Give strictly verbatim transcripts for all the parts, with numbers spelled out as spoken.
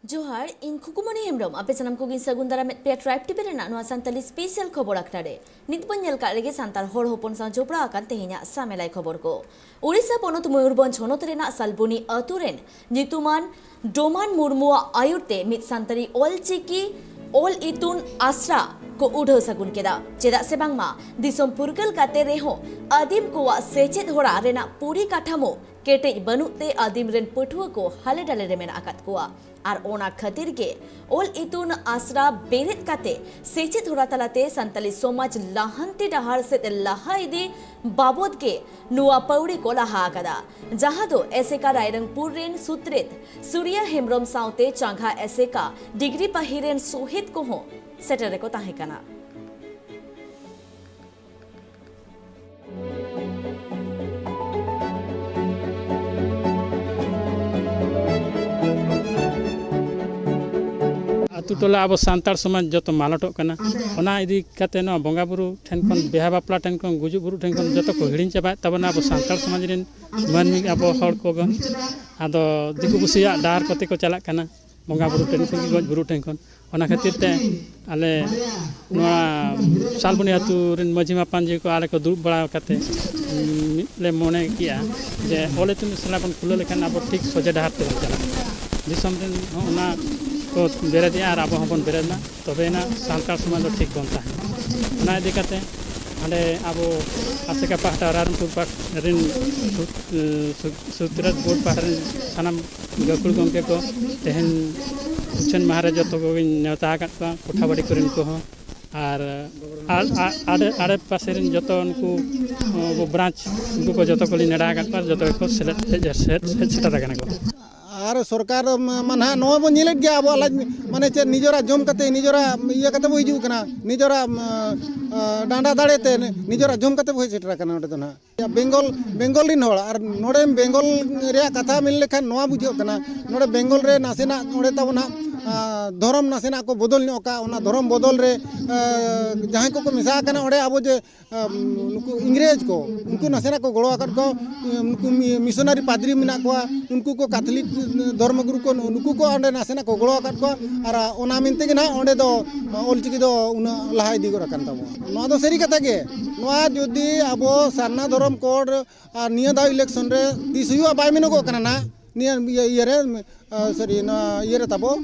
ᱡᱚᱦᱟᱨ, ᱤᱧ ᱠᱷᱩᱠᱩᱢᱚᱱᱤ ᱦᱮᱢᱵᱨᱚᱢ᱾ ᱟᱯᱮ ᱥᱟᱱᱟᱢ ᱠᱚᱜᱮᱧ ᱥᱟᱹᱜᱩᱱ ᱫᱟᱨᱟᱢᱮᱫ ᱯᱮᱭᱟ ᱴᱨᱟᱭᱤᱵᱽ ᱴᱤᱵᱷᱤ ᱨᱮᱱᱟᱜ ᱱᱚᱣᱟ ᱥᱟᱱᱛᱟᱞᱤ ᱥᱯᱮᱥᱟᱞ ᱠᱷᱚᱵᱚᱨ ᱟᱠᱷᱲᱟ ᱨᱮ᱾ ᱱᱤᱛ ᱵᱚᱱ ᱧᱮᱞ ᱠᱟᱜ ᱞᱮᱜᱮ ᱥᱟᱱᱛᱟᱲ ᱦᱚᱲ ᱦᱚᱯᱚᱱ ᱥᱟᱶ ᱡᱚᱯᱲᱟᱣ ᱟᱠᱟᱱ ᱛᱮᱦᱮᱧᱟᱜ ᱥᱟᱢᱮᱞᱟᱭ ᱠᱷᱚᱵᱚᱨ ᱠᱚ᱾ ᱳᱰᱤᱥᱟ ᱯᱚᱱᱚᱛ ᱢᱚᱭᱩᱨᱵᱷᱚᱸᱡᱽ ᱦᱚᱱᱚᱛ ᱨᱮᱱᱟᱜ ᱥᱟᱞᱵᱚᱱᱤ ᱟᱹᱛᱩ ᱨᱮᱱ ᱧᱩᱛᱩᱢᱟᱱ ᱰᱳᱢᱟᱱ ᱢᱩᱨᱢᱩᱣᱟᱜ ᱟᱹᱭᱩᱨ ᱛᱮ ᱢᱤᱫ ᱥᱟᱱᱛᱟᱲᱤ ᱚᱞ ᱪᱤᱠᱤ ᱚᱞ ᱤᱛᱩᱱ ᱟᱥᱲᱟ ᱠᱚ ᱩᱰᱷᱟᱹᱣ ᱥᱟᱹᱜᱩᱱ ᱠᱮᱫᱟ᱾ ᱪᱮᱫᱟᱜ ᱥᱮ ᱵᱟᱝᱢᱟ ᱫᱤᱥᱚᱢ ᱯᱷᱩᱨᱜᱟᱹᱞ ᱠᱟᱛᱮ ᱨᱮᱦᱚᱸ ᱟᱹᱫᱤᱢ ᱠᱚᱣᱟᱜ ᱥᱮᱪᱮᱫ ᱦᱚᱨᱟ ᱨᱮᱱᱟᱜ ᱯᱚᱨᱤᱠᱟᱴᱷᱟᱢᱳ ᱠᱮᱴᱮᱡ ᱵᱟᱹᱱᱩᱜ ᱛᱮ ᱟᱹᱫᱤᱢ ᱨᱮᱱ ᱯᱟᱹᱴᱷᱩᱣᱟᱹ ᱠᱚ ᱦᱟᱞᱮ ᱰᱟᱞᱮ ᱨᱮ ᱢᱮᱱᱟᱜ ᱟᱠᱟᱫ ᱠᱚᱣᱟ᱾ ᱟᱨ ᱚᱱᱟ ᱠᱷᱟᱹᱛᱤᱨ ᱜᱮ ᱚᱞ ᱤᱛᱩᱱ ᱟᱥᱲᱟ ᱵᱮᱨᱮᱫ ᱠᱟᱛᱮ ᱥᱮᱪᱮᱫ ᱦᱚᱨᱟ ᱛᱟᱞᱟᱛᱮ ᱥᱟᱱᱛᱟᱞᱤ ᱥᱚᱢᱟᱡᱽ ᱞᱟᱦᱟᱱᱛᱤ ᱰᱟᱦᱟᱨ ᱥᱮᱫ ᱞᱟᱦᱟ ᱤᱫᱤ ᱵᱟᱵᱚᱫ ᱜᱮ ᱱᱚᱣᱟ ᱯᱟᱹᱣᱲᱤ ᱠᱚ ᱞᱟᱦᱟ ᱟᱠᱟᱫᱟ, ᱡᱟᱦᱟᱸ ᱫᱚ ᱮᱥᱮᱠᱟ ᱨᱟᱭᱨᱚᱝᱯᱩᱨ ᱨᱮᱱ ᱥᱩᱛᱨᱮᱛ ᱥᱩᱨᱤᱭᱟ ᱦᱮᱢᱵᱨᱚᱢ ᱥᱟᱶᱛᱮ ᱪᱟᱸᱜᱟ ᱮᱥᱮᱠᱟ ᱰᱤᱜᱽᱨᱤ ᱯᱟᱹᱦᱤ ᱨᱮᱱ ᱥᱚᱦᱮᱫ ᱠᱚᱦᱚᱸ ᱥᱮᱴᱮᱨ ᱨᱮᱠᱚ ᱛᱟᱦᱮᱸ ᱠᱟᱱᱟ᱾ ᱟᱛᱳ ᱴᱚᱞᱟ ᱟᱵᱚ ᱥᱟᱱᱛᱟᱲ ᱥᱚᱢᱟᱡᱽ ᱡᱚᱛᱚ ᱢᱟᱞᱚᱴᱚᱜ ᱠᱟᱱᱟ᱾ ᱚᱱᱟ ᱤᱫᱤ ᱠᱟᱛᱮ ᱱᱚᱣᱟ ᱵᱚᱸᱜᱟ ᱵᱩᱨᱩ ᱴᱷᱮᱱ ᱠᱷᱚᱱ, ᱵᱤᱦᱟ ᱵᱟᱯᱞᱟ ᱴᱷᱮᱱ ᱠᱷᱚᱱ, ᱜᱩᱡᱩᱜ ᱵᱩᱨᱩ ᱴᱷᱮᱱ ᱠᱷᱚᱱ ᱡᱚᱛᱚ ᱠᱚ ᱦᱤᱲᱤᱧ ᱪᱟᱵᱟᱭᱮᱫ ᱛᱟᱵᱚᱱᱟ᱾ ᱟᱵᱚ ᱥᱟᱱᱛᱟᱲ ᱥᱚᱢᱟᱡᱽ ᱨᱮᱱ ᱢᱟᱹᱱᱢᱤ ᱟᱵᱚ ᱦᱚᱲ ᱠᱚᱜᱮ ᱟᱫᱚ ᱫᱤᱠᱩ ᱯᱩᱥᱤᱭᱟᱜ ᱰᱟᱦᱟᱨ ᱠᱚᱛᱮ ᱠᱚ ᱪᱟᱞᱟᱜ ᱠᱟᱱᱟ᱾ ᱵᱚᱸᱜᱟ ᱵᱩᱨᱩ ᱴᱷᱮᱱ ᱠᱷᱚᱱ, ᱜᱚᱡ ᱵᱩᱨᱩ ᱴᱷᱮᱱ ᱠᱷᱚᱱ᱾ ᱚᱱᱟ ᱠᱷᱟᱹᱛᱤᱨ ᱛᱮ ᱟᱞᱮ ᱱᱚᱣᱟ ᱥᱟᱞᱵᱚᱱᱤ ᱟᱹᱛᱩ ᱨᱮᱱ ᱢᱟᱹᱡᱷᱤ ᱢᱟᱯᱟᱱᱡᱷᱤ ᱠᱚ ᱟᱞᱮ ᱠᱚ ᱫᱩᱲᱩᱵ ᱵᱟᱲᱟ ᱠᱟᱛᱮ, ᱩᱸ, ᱢᱤᱫ ᱞᱮ ᱢᱚᱱᱮ ᱠᱮᱜᱼᱟ ᱡᱮ ᱚᱞ ᱤᱛᱩᱱ ᱟᱥᱲᱟ ᱵᱚᱱ ᱠᱷᱩᱞᱟᱹᱣ ᱞᱮᱠᱷᱟᱱ ᱟᱵᱚ ᱴᱷᱤᱠ ᱥᱚᱡᱷᱮ ᱰᱟᱦᱟᱨ ᱛᱮᱵᱚᱱ ᱪᱟᱞᱟᱜᱼᱟ᱾ ᱫᱤᱥᱚᱢ ᱨᱮᱱ ᱦᱚᱸ ᱚᱱᱟ ᱠᱚ ᱵᱮᱨᱮᱫᱮᱜᱼᱟ ᱟᱨ ᱟᱵᱚ ᱦᱚᱸᱵᱚᱱ ᱵᱮᱨᱮᱫ ᱢᱟ, ᱛᱚᱵᱮᱭᱮᱱᱟ ᱥᱟᱱᱛᱟᱲ ᱥᱚᱢᱟᱡᱽ ᱫᱚ ᱴᱷᱤᱠ ᱵᱚᱱ ᱛᱟᱦᱮᱱᱟ᱾ ᱚᱱᱟ ᱤᱫᱤ ᱠᱟᱛᱮ ᱦᱟᱸᱰᱮ ᱟᱵᱚ ᱟᱥᱮᱠᱟ ᱯᱟᱦᱴᱟ, ᱨᱟᱭᱨᱚᱝᱯᱩᱨ ᱯᱟᱦᱴᱟ ᱨᱮᱱ ᱥᱩ-, ᱥᱩ-, ᱥᱩᱛᱨᱮᱛ ᱵᱳᱨᱰ ᱯᱟᱦᱴᱟ ᱨᱮᱱ ᱥᱟᱱᱟᱢ ᱜᱟᱹᱠᱷᱩᱲ ᱜᱚᱢᱠᱮ ᱠᱚ ᱛᱮᱦᱮᱧ ᱩᱪᱷᱟᱹᱱ ᱢᱟᱦᱟ ᱨᱮ ᱡᱚᱛᱚ ᱠᱚᱜᱮᱧ ᱱᱮᱣᱛᱟ ᱟᱠᱟᱫ ᱠᱚᱣᱟ, ᱠᱚᱴᱷᱟᱵᱟᱲᱤ ᱠᱚᱨᱮᱱ ᱠᱚᱦᱚᱸ᱾ ᱟᱨ, ᱟᱨ, ᱟᱨ ᱟᱲᱮ, ᱟᱲᱮ ᱯᱟᱥᱮ ᱨᱮᱱ ᱡᱚᱛᱚ ᱩᱱᱠᱩ, ᱩᱱᱠᱩ ᱵᱨᱟᱧᱪ, ᱩᱱᱠᱩ ᱠᱚ ᱡᱚᱛᱚ ᱠᱚᱞᱤᱧ ᱱᱮᱰᱟ ᱟᱠᱟᱫ ᱠᱚᱣᱟ, ᱡᱚᱛᱚ ᱜᱮᱠᱚ ᱥᱮᱞᱮᱫ ᱦᱮᱡ, ᱦᱮᱡ, ᱦᱮᱡ ᱥᱮᱴᱮᱨ ᱟᱠᱟᱱᱟ ᱠᱚ᱾ ᱟᱨ ᱥᱚᱨᱠᱟᱨ ᱢᱟ, ᱢᱟ ᱱᱟᱦᱟᱜ ᱱᱚᱣᱟ ᱵᱚᱱ ᱧᱮᱞᱮᱫ ᱜᱮᱭᱟ, ᱟᱵᱚᱣᱟᱜ ᱞᱟᱡ, ᱢᱟᱱᱮ ᱪᱮᱫ, ᱱᱤᱡᱮᱨᱟᱜ ᱡᱚᱢ ᱠᱟᱛᱮ, ᱱᱤᱡᱮᱨᱟᱜ ᱤᱭᱟᱹ ᱠᱟᱛᱮ ᱵᱚ ᱦᱤᱡᱩᱜ ᱠᱟᱱᱟ, ᱱᱤᱡᱮᱨᱟᱜ, ᱟᱸ, ᱟᱸ, ᱰᱟᱸᱰᱟ ᱫᱟᱲᱮ ᱛᱮ, ᱱᱤᱡᱮᱨᱟᱜ ᱡᱚᱢ ᱠᱟᱛᱮ ᱵᱚ ᱦᱮᱡ ᱥᱮᱴᱮᱨ ᱟᱠᱟᱱᱟ ᱱᱚᱰᱮ ᱫᱚ ᱱᱟᱦᱟᱜ᱾ ᱵᱮᱝᱜᱚᱞ, ᱵᱮᱝᱜᱚᱞ ᱨᱮᱱ ᱦᱚᱲ, ᱟᱨ ᱱᱚᱰᱮ ᱵᱮᱝᱜᱚᱞ ᱨᱮᱭᱟᱜ ᱠᱟᱛᱷᱟ ᱢᱮᱱ ᱞᱮᱠᱷᱟᱱ ᱱᱚᱣᱟ ᱵᱩᱡᱷᱟᱹᱜ ᱠᱟᱱᱟ, ᱱᱚᱰᱮ ᱵᱮᱝᱜᱚᱞ ᱨᱮ ᱱᱟᱥᱮᱱᱟᱜ ᱱᱚᱰᱮ ᱛᱟᱵᱚᱱ ᱦᱟᱸᱜ ᱟᱸ, ᱫᱷᱚᱨᱚᱢ ᱱᱟᱥᱮᱱᱟᱜ ᱠᱚ ᱵᱚᱫᱚᱞ ᱧᱚᱜ ᱠᱟᱜᱼᱟ, ᱚᱱᱟ ᱫᱷᱚᱨᱚᱢ ᱵᱚᱫᱚᱞ ᱨᱮ, ᱟᱸ, ᱡᱟᱦᱟᱸᱭ ᱠᱚᱠᱚ ᱢᱮᱥᱟ ᱟᱠᱟᱱᱟ ᱚᱸᱰᱮ, ᱟᱵᱚ ᱡᱮ, ᱟᱸ, ᱱᱩᱠᱩ ᱤᱝᱨᱮᱡᱽ ᱠᱚ, ᱩᱱᱠᱩ ᱱᱟᱥᱮᱱᱟᱜ ᱠᱚ ᱜᱚᱲᱚ ᱟᱠᱟᱫ ᱠᱚᱣᱟ, ᱟᱸ, ᱱᱩᱠᱩ ᱢᱤ-, ᱢᱤᱥᱚᱱᱟᱨᱤ ᱯᱟᱫᱽᱨᱤ ᱢᱮᱱᱟᱜ ᱠᱚᱣᱟ, ᱩᱱᱠᱩ ᱠᱚ ᱠᱟᱛᱷᱚᱞᱤᱠ ᱫᱷᱚᱨᱢᱚ ᱜᱩᱨᱩ ᱠᱚ, ᱱᱩᱠᱩ ᱠᱚ ᱚᱸᱰᱮ ᱱᱟᱥᱮᱱᱟᱜ ᱠᱚ ᱜᱚᱲᱚ ᱟᱠᱟᱫ ᱠᱚᱣᱟ᱾ ᱟᱨ ᱚᱱᱟ ᱢᱮᱱᱛᱮ ᱜᱮ ᱱᱟᱦᱟᱜ ᱚᱸᱰᱮ ᱫᱚ ᱚᱞᱪᱤᱠᱤ ᱫᱚ ᱩᱱᱟᱹᱜ ᱞᱟᱦᱟ ᱤᱫᱤ ᱜᱚᱫ ᱟᱠᱟᱱ ᱛᱟᱵᱚᱱᱟ᱾ ᱱᱚᱣᱟ ᱫᱚ ᱥᱟᱹᱨᱤ ᱠᱟᱛᱷᱟ ᱜᱮ᱾ ᱱᱚᱣᱟ ᱡᱩᱫᱤ ᱟᱵᱚ ᱥᱟᱨᱱᱟ ᱫᱷᱚᱨᱚᱢ ᱠᱳᱰ ᱟᱨ ᱱᱤᱭᱟᱹ ᱫᱷᱟᱣ ᱤᱞᱮᱠᱥᱚᱱ ᱨᱮ ᱛᱤᱥ ᱦᱩᱭᱩᱜᱼᱟ ᱵᱟᱭ ᱢᱮᱱᱚᱜᱚᱜ ᱠᱟᱱᱟ ᱱᱟᱦᱟᱜ᱾ ᱱᱤᱭᱟᱹ ᱤᱭᱟᱹ, ᱤᱭᱟᱹᱨᱮ, ᱟᱸ, ᱥᱚᱨᱤ, ᱱᱚᱣᱟ ᱤᱭᱟᱹᱨᱮ ᱛᱟᱵᱚ,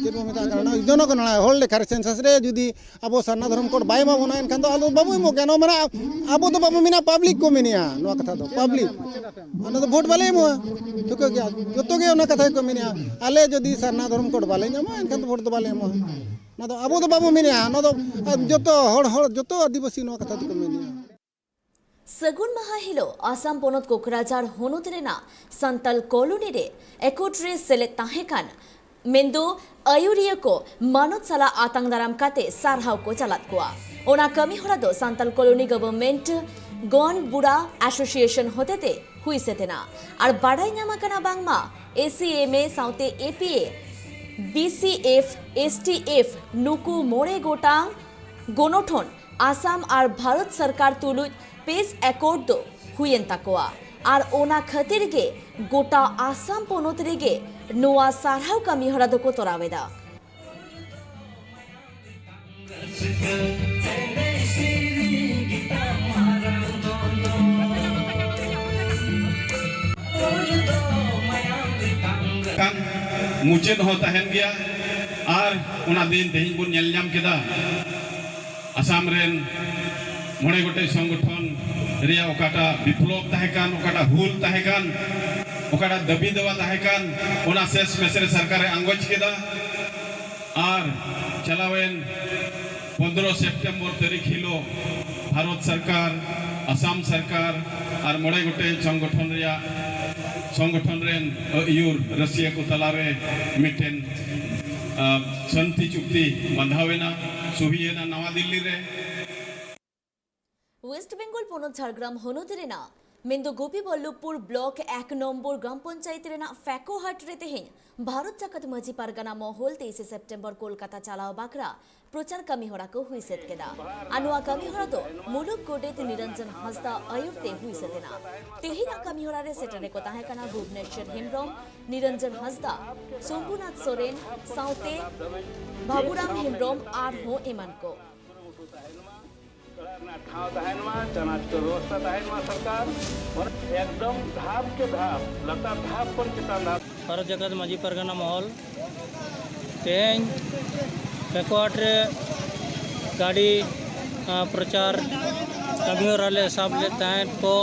ᱪᱮᱫ ᱵᱚ ᱢᱮᱛᱟᱜ ᱠᱟᱱᱟ, ᱱᱚᱣᱟ ᱡᱚᱱᱚᱜᱚᱱᱚᱱᱟ, ᱦᱚᱲ ᱞᱮᱠᱷᱟ ᱨᱮ, census ᱨᱮ ᱡᱩᱫᱤ ᱟᱵᱚ ᱥᱟᱨᱱᱟ ᱫᱷᱚᱨᱚᱢ ᱠᱳᱰ ᱵᱟᱭ ᱮᱢᱟ ᱵᱚᱱᱟ, ᱮᱱᱠᱷᱟᱱ ᱫᱚ ᱟᱫᱚ ᱵᱟᱵᱚ ᱮᱢᱚᱜ ᱜᱮᱭᱟ᱾ ᱱᱚᱣᱟ ᱢᱟᱱᱮ ᱟᱵᱚ ᱫᱚ ᱵᱟᱵᱚ ᱢᱮᱱᱟ, ᱯᱟᱵᱽᱞᱤᱠ ᱠᱚ ᱢᱮᱱᱮᱜᱼᱟ ᱱᱚᱣᱟ ᱠᱟᱛᱷᱟ ᱫᱚ, ᱯᱟᱵᱽᱞᱤᱠ᱾ ᱚᱱᱟ ᱫᱚ ᱵᱷᱳᱴ ᱵᱟᱞᱮ ᱮᱢᱚᱜᱼᱟ, ᱴᱷᱤᱠᱟᱹ ᱜᱮᱭᱟ, ᱡᱚᱛᱚ ᱜᱮ ᱚᱱᱟ ᱠᱟᱛᱷᱟ ᱜᱮᱠᱚ ᱢᱮᱱᱮᱜᱼᱟ᱾ ᱟᱞᱮ ᱡᱩᱫᱤ ᱥᱟᱨᱱᱟ ᱫᱷᱚᱨᱚᱢ ᱠᱳᱰ ᱵᱟᱞᱮ ᱧᱟᱢᱟ, ᱮᱱᱠᱷᱟᱱ ᱫᱚ ᱵᱷᱳᱴ ᱫᱚ ᱵᱟᱞᱮ ᱮᱢᱚᱜᱼᱟ᱾ ᱚᱱᱟ ᱫᱚ ᱟᱵᱚ ᱫᱚ ᱵᱟᱵᱚ ᱢᱮᱱᱮᱜᱼᱟ, ᱱᱚᱣᱟ ᱫᱚ ᱡᱚᱛᱚ ᱦᱚᱲ, ᱦᱚᱲ, ᱡᱚᱛᱚ ᱟᱹᱫᱤᱵᱟᱹᱥᱤ ᱱᱚᱣᱟ ᱠᱟᱛᱷᱟ ᱫᱚᱠᱚ ᱢᱮᱱᱮᱜᱼᱟ᱾ ᱥᱟᱹᱜᱩᱱ ᱢᱟᱦᱟ ᱦᱤᱞᱳᱜ ᱟᱥᱟᱢ ᱯᱚᱱᱚᱛ ᱠᱳᱠᱨᱟᱡᱷᱟᱲ ᱦᱚᱱᱚᱛ ᱨᱮᱱᱟᱜ ᱥᱟᱱᱛᱟᱞ ᱠᱚᱞᱚᱱᱤ ᱨᱮ ᱮᱠᱚᱴ ᱨᱮ ᱥᱮᱞᱮᱫ ᱛᱟᱦᱮᱸ ᱠᱟᱱ, ᱢᱮᱱᱫᱚ ᱟᱹᱭᱩᱨᱤᱭᱟᱹ ᱠᱚ ᱢᱟᱱᱚᱛ ᱥᱟᱞᱟᱜ ᱟᱛᱟᱝ ᱫᱟᱨᱟᱢ ᱠᱟᱛᱮ ᱥᱟᱨᱦᱟᱣ ᱠᱚ ᱪᱟᱞᱟᱫ ᱠᱚᱣᱟ᱾ ᱚᱱᱟ ᱠᱟᱹᱢᱤ ᱦᱚᱨᱟ ᱫᱚ ᱥᱟᱱᱛᱟᱞ ᱠᱚᱞᱚᱱᱤ ᱜᱚᱵᱷᱚᱨᱱᱢᱮᱱᱴ ᱜᱚᱱ ᱵᱩᱲᱟ ᱮᱥᱳᱥᱤᱭᱮᱥᱚᱱ ᱦᱚᱛᱮᱛᱮ ᱦᱩᱭ ᱥᱟᱹᱛ ᱮᱱᱟ᱾ ᱟᱨ ᱵᱟᱰᱟᱭ ᱧᱟᱢ ᱟᱠᱟᱱᱟ ᱵᱟᱝᱢᱟ ᱮᱥᱤᱮᱢᱮ ᱥᱟᱶᱛᱮ ᱮᱯᱤᱮ, ᱵᱤᱥᱤᱮᱯᱷ, ᱮᱥᱴᱤᱮᱯᱷ ᱱᱩᱠᱩ ᱢᱚᱬᱮ ᱜᱚᱴᱟᱝ ᱜᱚᱱᱚᱴᱷᱚᱱ ᱟᱥᱟᱢ ᱟᱨ ᱵᱷᱟᱨᱚᱛ ᱥᱚᱨᱠᱟᱨ ᱛᱩᱞᱩᱡ ᱯᱮᱥ ᱮᱠᱚᱨᱰ ᱫᱚ ᱦᱩᱭᱮᱱ ᱛᱟᱠᱚᱣᱟ᱾ ᱟᱨ ᱚᱱᱟ ᱠᱷᱟᱹᱛᱤᱨ ᱜᱮ ᱜᱚᱴᱟ ᱟᱥᱟᱢ ᱯᱚᱱᱚᱛ ᱨᱮᱜᱮ ᱱᱚᱣᱟ ᱥᱟᱨᱦᱟᱣ ᱠᱟᱹᱢᱤ ᱦᱚᱨᱟ ᱫᱚᱠᱚ ᱛᱚᱨᱟᱣ ᱮᱫᱟ᱾ ᱠᱟᱱ ᱢᱩᱪᱟᱹᱫ ᱦᱚᱸ ᱛᱟᱦᱮᱱ ᱜᱮᱭᱟ᱾ ᱟᱨ ᱚᱱᱟ ᱫᱤᱱ ᱛᱮᱦᱮᱧ ᱵᱚᱱ ᱧᱮᱞ ᱧᱟᱢ ᱠᱮᱫᱟ, ᱟᱥᱟᱢ ᱨᱮᱱ ᱢᱚᱬᱮ ᱜᱚᱴᱮᱡ ᱥᱚᱝᱜᱚᱴᱷᱚᱱ ᱨᱮᱭᱟᱜ ᱚᱠᱟᱴᱟᱜ ᱵᱤᱯᱞᱚᱵ ᱛᱟᱦᱮᱸ ᱠᱟᱱ, ᱚᱠᱟᱴᱟᱜ ᱦᱩᱞ ᱛᱟᱦᱮᱸ ᱠᱟᱱ, ᱚᱠᱟᱴᱟᱜ ᱫᱟᱹᱵᱤ ᱫᱟᱣᱟ ᱛᱟᱦᱮᱸ ᱠᱟᱱ, ᱚᱱᱟ ᱥᱮᱥ ᱢᱮᱥ ᱨᱮ ᱥᱚᱨᱠᱟᱨᱮ ᱟᱸᱜᱚᱪ ᱠᱮᱫᱟ᱾ ᱟᱨ ᱪᱟᱞᱟᱣᱮᱱ ᱯᱚᱱᱫᱽᱨᱚ ᱥᱮᱯᱴᱮᱢᱵᱚᱨ ᱛᱟᱹᱨᱤᱠᱷ ᱦᱤᱞᱳᱜ ᱵᱷᱟᱨᱚᱛ ᱥᱚᱨᱠᱟᱨ, ᱟᱥᱟᱢ ᱥᱚᱨᱠᱟᱨ ᱟᱨ ᱢᱚᱬᱮ ᱜᱚᱴᱮᱡ ᱥᱚᱝᱜᱚᱴᱷᱚᱱ ᱨᱮᱭᱟᱜ, ᱥᱚᱝᱜᱚᱴᱷᱚᱱ ᱨᱮᱱ ᱟᱹᱭᱩᱨ ᱨᱟᱹᱥᱤᱭᱟᱹ ᱠᱚ ᱛᱟᱞᱟᱨᱮ ᱢᱤᱫᱴᱮᱱ, ᱟ, ᱥᱟᱱᱛᱤ ᱪᱩᱠᱛᱤ ᱵᱟᱸᱫᱷᱟᱣ ᱮᱱᱟ, ᱥᱩᱦᱤ ᱮᱱᱟ ᱱᱟᱣᱟ ᱫᱤᱞᱞᱤ ᱨᱮ᱾ ᱳᱭᱮᱥᱴ ᱵᱮᱝᱜᱚᱞ ᱯᱚᱱᱚᱛ ᱡᱷᱟᱲᱜᱨᱟᱢ ᱦᱚᱱᱚᱛ ᱨᱮᱱᱟᱜ ᱢᱮᱱᱫᱚ ᱜᱳᱯᱤᱵᱚᱞᱞᱚᱵᱷᱯᱩᱨ ᱵᱞᱚᱠ ᱮᱠ ᱱᱚᱢᱵᱚᱨ ᱜᱨᱟᱢ ᱯᱚᱧᱪᱟᱭᱮᱛ ᱨᱮᱱᱟᱜ ᱯᱷᱮᱠᱚᱦᱟᱴ ᱨᱮ ᱛᱮᱦᱮᱧ ᱵᱷᱟᱨᱚᱛ ᱡᱟᱠᱟᱛ ᱢᱟᱹᱡᱷᱤ ᱯᱟᱨᱜᱟᱱᱟ ᱢᱚᱦᱚᱞ ᱛᱮᱭᱤᱥᱮ ᱥᱮᱯᱴᱮᱢᱵᱚᱨ ᱠᱳᱞᱠᱟᱛᱟ ᱪᱟᱞᱟᱣ ᱵᱟᱠᱷᱨᱟ ᱯᱨᱚᱪᱟᱨ ᱠᱟᱹᱢᱤ ᱦᱚᱨᱟ ᱠᱚ ᱦᱩᱭ ᱥᱟᱹᱛ ᱠᱮᱫᱟ᱾ ᱟᱨ ᱱᱚᱣᱟ ᱠᱟᱹᱢᱤ ᱦᱚᱨᱟ ᱫᱚ ᱢᱩᱞᱩᱠ ᱜᱚᱰᱮᱛ ᱱᱤᱨᱚᱧᱡᱚᱱ ᱦᱟᱸᱥᱫᱟ ᱟᱹᱭᱩᱨ ᱛᱮ ᱦᱩᱭ ᱥᱟᱹᱛ ᱮᱱᱟ᱾ ᱛᱮᱦᱮᱧᱟᱜ ᱠᱟᱹᱢᱤ ᱦᱚᱨᱟ ᱨᱮ ᱥᱮᱴᱮᱨ ᱨᱮᱠᱚ ᱛᱟᱦᱮᱸ ᱠᱟᱱᱟ ᱵᱷᱩᱵᱽᱱᱮᱥᱚᱨ ᱦᱮᱢᱵᱽᱨᱚᱢ, ᱱᱤᱨᱚᱧᱡᱚᱱ ᱦᱟᱸᱥᱫᱟ, ᱥᱚᱢᱵᱷᱩᱱᱟᱛᱷ ᱥᱚᱨᱮᱱ ᱥᱟᱶᱛᱮ ᱵᱟᱵᱩᱨᱟᱢ ᱦᱮᱢᱵᱽᱨᱚᱢ ᱟᱨᱦᱚᱸ ᱮᱢᱟᱱ ᱠᱚ᱾ ᱚᱲᱟᱜ ᱨᱮᱱᱟᱜ ᱴᱷᱟᱶ ᱛᱟᱦᱮᱱ ᱢᱟ, ᱪᱟᱱᱟᱪ ᱠᱚ ᱵᱮᱵᱚᱥᱛᱷᱟ ᱛᱟᱦᱮᱱ ᱢᱟ ᱥᱚᱨᱠᱟᱨ᱾ ᱚᱱᱟ ᱮᱠᱫᱚᱢ ᱫᱷᱟᱯ ᱠᱮ ᱫᱷᱟᱯ, ᱞᱟᱛᱟᱨ ᱫᱷᱟᱯ ᱠᱷᱚᱱ ᱪᱮᱛᱟᱱ ᱫᱷᱟᱯ᱾ ᱵᱷᱟᱨᱚᱛ ᱡᱟᱠᱟᱛ ᱢᱟᱹᱡᱷᱤ ᱯᱟᱨᱜᱟᱱᱟ ᱢᱚᱦᱚᱞ ᱛᱮᱦᱮᱧ ᱯᱷᱮᱠᱚᱣᱟᱴ ᱨᱮ ᱜᱟᱹᱰᱤ, ᱟ, ᱯᱨᱚᱪᱟᱨ ᱠᱟᱹᱢᱤ ᱦᱚᱨᱟ ᱞᱮ ᱥᱟᱵ ᱞᱮᱫ ᱛᱟᱦᱮᱸᱫ ᱠᱚ,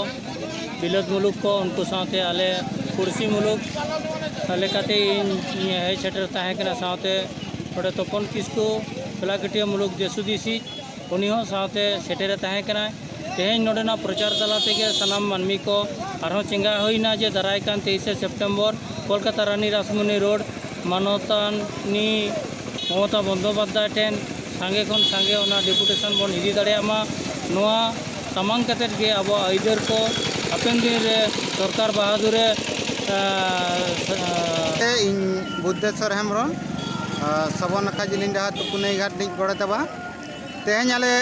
ᱵᱤᱞᱟᱹᱛ ᱢᱩᱞᱩᱠ ᱠᱚ, ᱩᱱᱠᱩ ᱥᱟᱶᱛᱮ ᱟᱞᱮ ᱯᱩᱲᱥᱤ ᱢᱩᱞᱩᱠ ᱞᱮᱠᱟᱛᱮ ᱤᱧ ᱦᱮᱡ ᱥᱮᱴᱮᱨ ᱛᱟᱦᱮᱸ ᱠᱟᱱᱟ᱾ ᱥᱟᱶᱛᱮ ᱱᱚᱰᱮ ᱛᱚᱯᱚᱱ ᱠᱤᱥᱠᱩ, ᱵᱮᱞᱟᱠᱟᱹᱴᱤᱭᱟᱹ ᱢᱩᱞᱩᱠ ᱫᱮᱥ ᱦᱩᱫᱤᱥᱤᱡ, ᱩᱱᱤ ᱦᱚᱸ ᱥᱟᱶᱛᱮ ᱥᱮᱴᱮᱨᱮ ᱛᱟᱦᱮᱸ ᱠᱟᱱᱟᱭ᱾ ᱛᱮᱦᱮᱧ ᱱᱚᱰᱮᱱᱟᱜ ᱯᱨᱚᱪᱟᱨ ᱛᱟᱞᱟ ᱛᱮᱜᱮ ᱥᱟᱱᱟᱢ ᱢᱟᱹᱱᱢᱤ ᱠᱚ ᱟᱨᱦᱚᱸ ᱪᱮᱸᱜᱷᱟ ᱦᱩᱭᱱᱟ ᱡᱮ ᱫᱟᱨᱟᱭ ᱠᱟᱱ ᱛᱮᱭᱤᱥᱮ ᱥᱮᱯᱴᱮᱢᱵᱚᱨ ᱠᱳᱞᱠᱟᱛᱟ ᱨᱟᱱᱤ ᱨᱟᱥᱢᱚᱱᱤ ᱨᱳᱰ ᱢᱟᱱᱚᱛᱟᱱᱤ ᱢᱚᱢᱚᱛᱟ ᱵᱚᱱᱫᱳᱯᱟᱫᱽᱫᱷᱟᱭ ᱴᱷᱮᱱ ᱥᱟᱸᱜᱮ ᱠᱷᱚᱱ ᱥᱟᱸᱜᱮ ᱚᱱᱟ ᱰᱮᱯᱩᱴᱮᱥᱚᱱ ᱵᱚᱱ ᱤᱫᱤ ᱫᱟᱲᱮᱭᱟᱜ ᱢᱟ᱾ ᱱᱚᱣᱟ ᱥᱟᱢᱟᱝ ᱠᱟᱛᱮᱫ ᱜᱮ ᱟᱵᱚᱣᱟᱜ ᱟᱹᱭᱫᱟᱹᱨ ᱠᱚ ᱦᱟᱯᱮᱱ ᱫᱤᱱ ᱨᱮ ᱥᱚᱨᱠᱟᱨ ᱵᱟᱦᱟᱫᱩᱨᱮ, ᱮ, ᱤᱧ ᱵᱩᱫᱽᱫᱷᱮᱥᱣᱚᱨ ᱦᱮᱢᱵᱨᱚᱢ, ᱮ, ᱥᱚᱵᱚᱨᱱᱟᱠᱷᱟ ᱡᱤᱞᱤᱧ ᱰᱟᱦᱟᱨ ᱛᱩᱯᱩᱱᱟᱹᱭ ᱜᱷᱟᱴ ᱨᱤᱱᱤᱡ ᱜᱚᱰᱮᱛ ᱵᱟᱵᱟ᱾ ᱛᱮᱦᱮᱧ ᱟᱞᱮ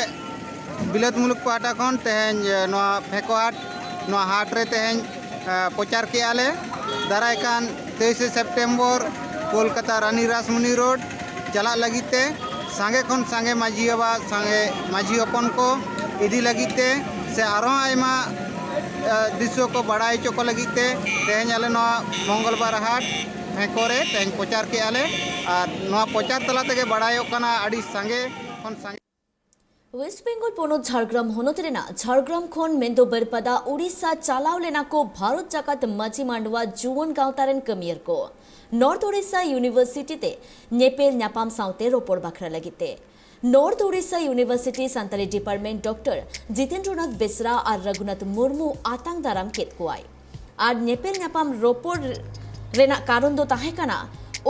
ᱵᱤᱞᱟᱹᱛ ᱢᱩᱞᱩᱠ ᱯᱟᱦᱴᱟ ᱠᱷᱚᱱ ᱛᱮᱦᱮᱧ, ᱮ, ᱱᱚᱣᱟ ᱯᱷᱮᱠᱚ ᱦᱟᱴ, ᱱᱚᱣᱟ ᱦᱟᱴ ᱨᱮ ᱛᱮᱦᱮᱧ, ᱮ, ᱯᱨᱚᱪᱟᱨ ᱠᱮᱜᱼᱟ ᱞᱮ᱾ ᱫᱟᱨᱟᱭ ᱠᱟᱱ ᱛᱮᱭᱤᱥᱮ ᱥᱮᱯᱴᱮᱢᱵᱚᱨ ᱠᱳᱞᱠᱟᱛᱟ ᱨᱟᱱᱤ ᱨᱟᱥᱢᱚᱱᱤ ᱨᱳᱰ ᱪᱟᱞᱟᱜ ᱞᱟᱹᱜᱤᱫ ᱛᱮ ᱥᱟᱸᱜᱮ ᱠᱷᱚᱱ ᱥᱟᱸᱜᱮ ᱢᱟᱹᱡᱷᱤ ᱵᱟᱵᱟ, ᱥᱟᱸᱜᱮ ᱢᱟᱹᱡᱷᱤ ᱦᱚᱯᱚᱱ ᱠᱚ ᱤᱫᱤ ᱞᱟᱹᱜᱤᱫ ᱛᱮ ᱥᱮ ᱟᱨᱦᱚᱸ ᱟᱭᱢᱟ, ᱮ, ᱫᱤᱥᱩᱣᱟᱹ ᱠᱚ ᱵᱟᱲᱟᱭ ᱦᱚᱪᱚ ᱠᱚ ᱞᱟᱹᱜᱤᱫ ᱛᱮ ᱛᱮᱦᱮᱧ ᱟᱞᱮ ᱱᱚᱣᱟ ᱢᱚᱝᱜᱚᱞᱵᱟᱨ ᱦᱟᱴ ᱯᱷᱮᱠᱚ ᱨᱮ ᱛᱮᱦᱮᱧ ᱯᱨᱚᱪᱟᱨ ᱠᱮᱜᱼᱟ ᱞᱮ᱾ ᱟᱨ ᱱᱚᱣᱟ ᱯᱨᱚᱪᱟᱨ ᱛᱟᱞᱟ ᱛᱮᱜᱮ ᱵᱟᱲᱟᱭᱚᱜ ᱠᱟᱱᱟ ᱟᱹᱰᱤ ᱥᱟᱸᱜᱮ ᱠᱷᱚᱱ ᱥᱟᱸᱜᱮ᱾ ᱳᱭᱮᱥᱴ ᱵᱮᱝᱜᱚᱞ ᱯᱚᱱᱚᱛ ᱡᱷᱟᱲᱜᱨᱟᱢ ᱦᱚᱱᱚᱛ ᱨᱮᱱᱟᱜ ᱡᱷᱟᱲᱜᱨᱟᱢ ᱠᱷᱚᱱ ᱢᱮᱱᱫᱚ ᱵᱟᱹᱨᱯᱟᱫᱟ ᱳᱰᱤᱥᱟ ᱪᱟᱞᱟᱣ ᱞᱮᱱᱟ ᱠᱚ ᱵᱷᱟᱨᱚᱛ ᱡᱟᱠᱟᱛ ᱢᱟᱹᱡᱷᱤ ᱢᱟᱰᱣᱟ ᱡᱩᱣᱟᱹᱱ ᱜᱟᱶᱛᱟ ᱨᱮᱱ ᱠᱟᱹᱢᱤᱭᱟᱹᱨ ᱠᱚ᱾ ᱱᱚᱨᱛᱷ ᱳᱰᱤᱥᱟ ᱤᱭᱩᱱᱤᱵᱷᱟᱨᱥᱤᱴᱤ ᱛᱮ ᱧᱮᱯᱮᱞ ᱧᱟᱯᱟᱢ ᱥᱟᱶᱛᱮ ᱨᱚᱯᱚᱲ ᱵᱟᱠᱷᱨᱟ ᱞᱟᱹᱜᱤᱫ ᱛᱮ᱾ North Odisha university Santali department doctor Jitendranath Besra ᱟᱨ ᱨᱟᱹᱜᱷᱩᱱᱟᱛᱷ ᱢᱩᱨᱢᱩ ᱟᱛᱟᱝ ᱫᱟᱨᱟᱢ ᱠᱮᱫ ᱠᱚᱣᱟᱭ᱾ ᱟᱨ ᱧᱮᱯᱮᱞ ᱧᱟᱯᱟᱢ ᱨᱚᱯᱚᱲ ᱨᱮᱱᱟᱜ ᱠᱟᱨᱚᱱ ᱫᱚ ᱛᱟᱦᱮᱸ ᱠᱟᱱᱟ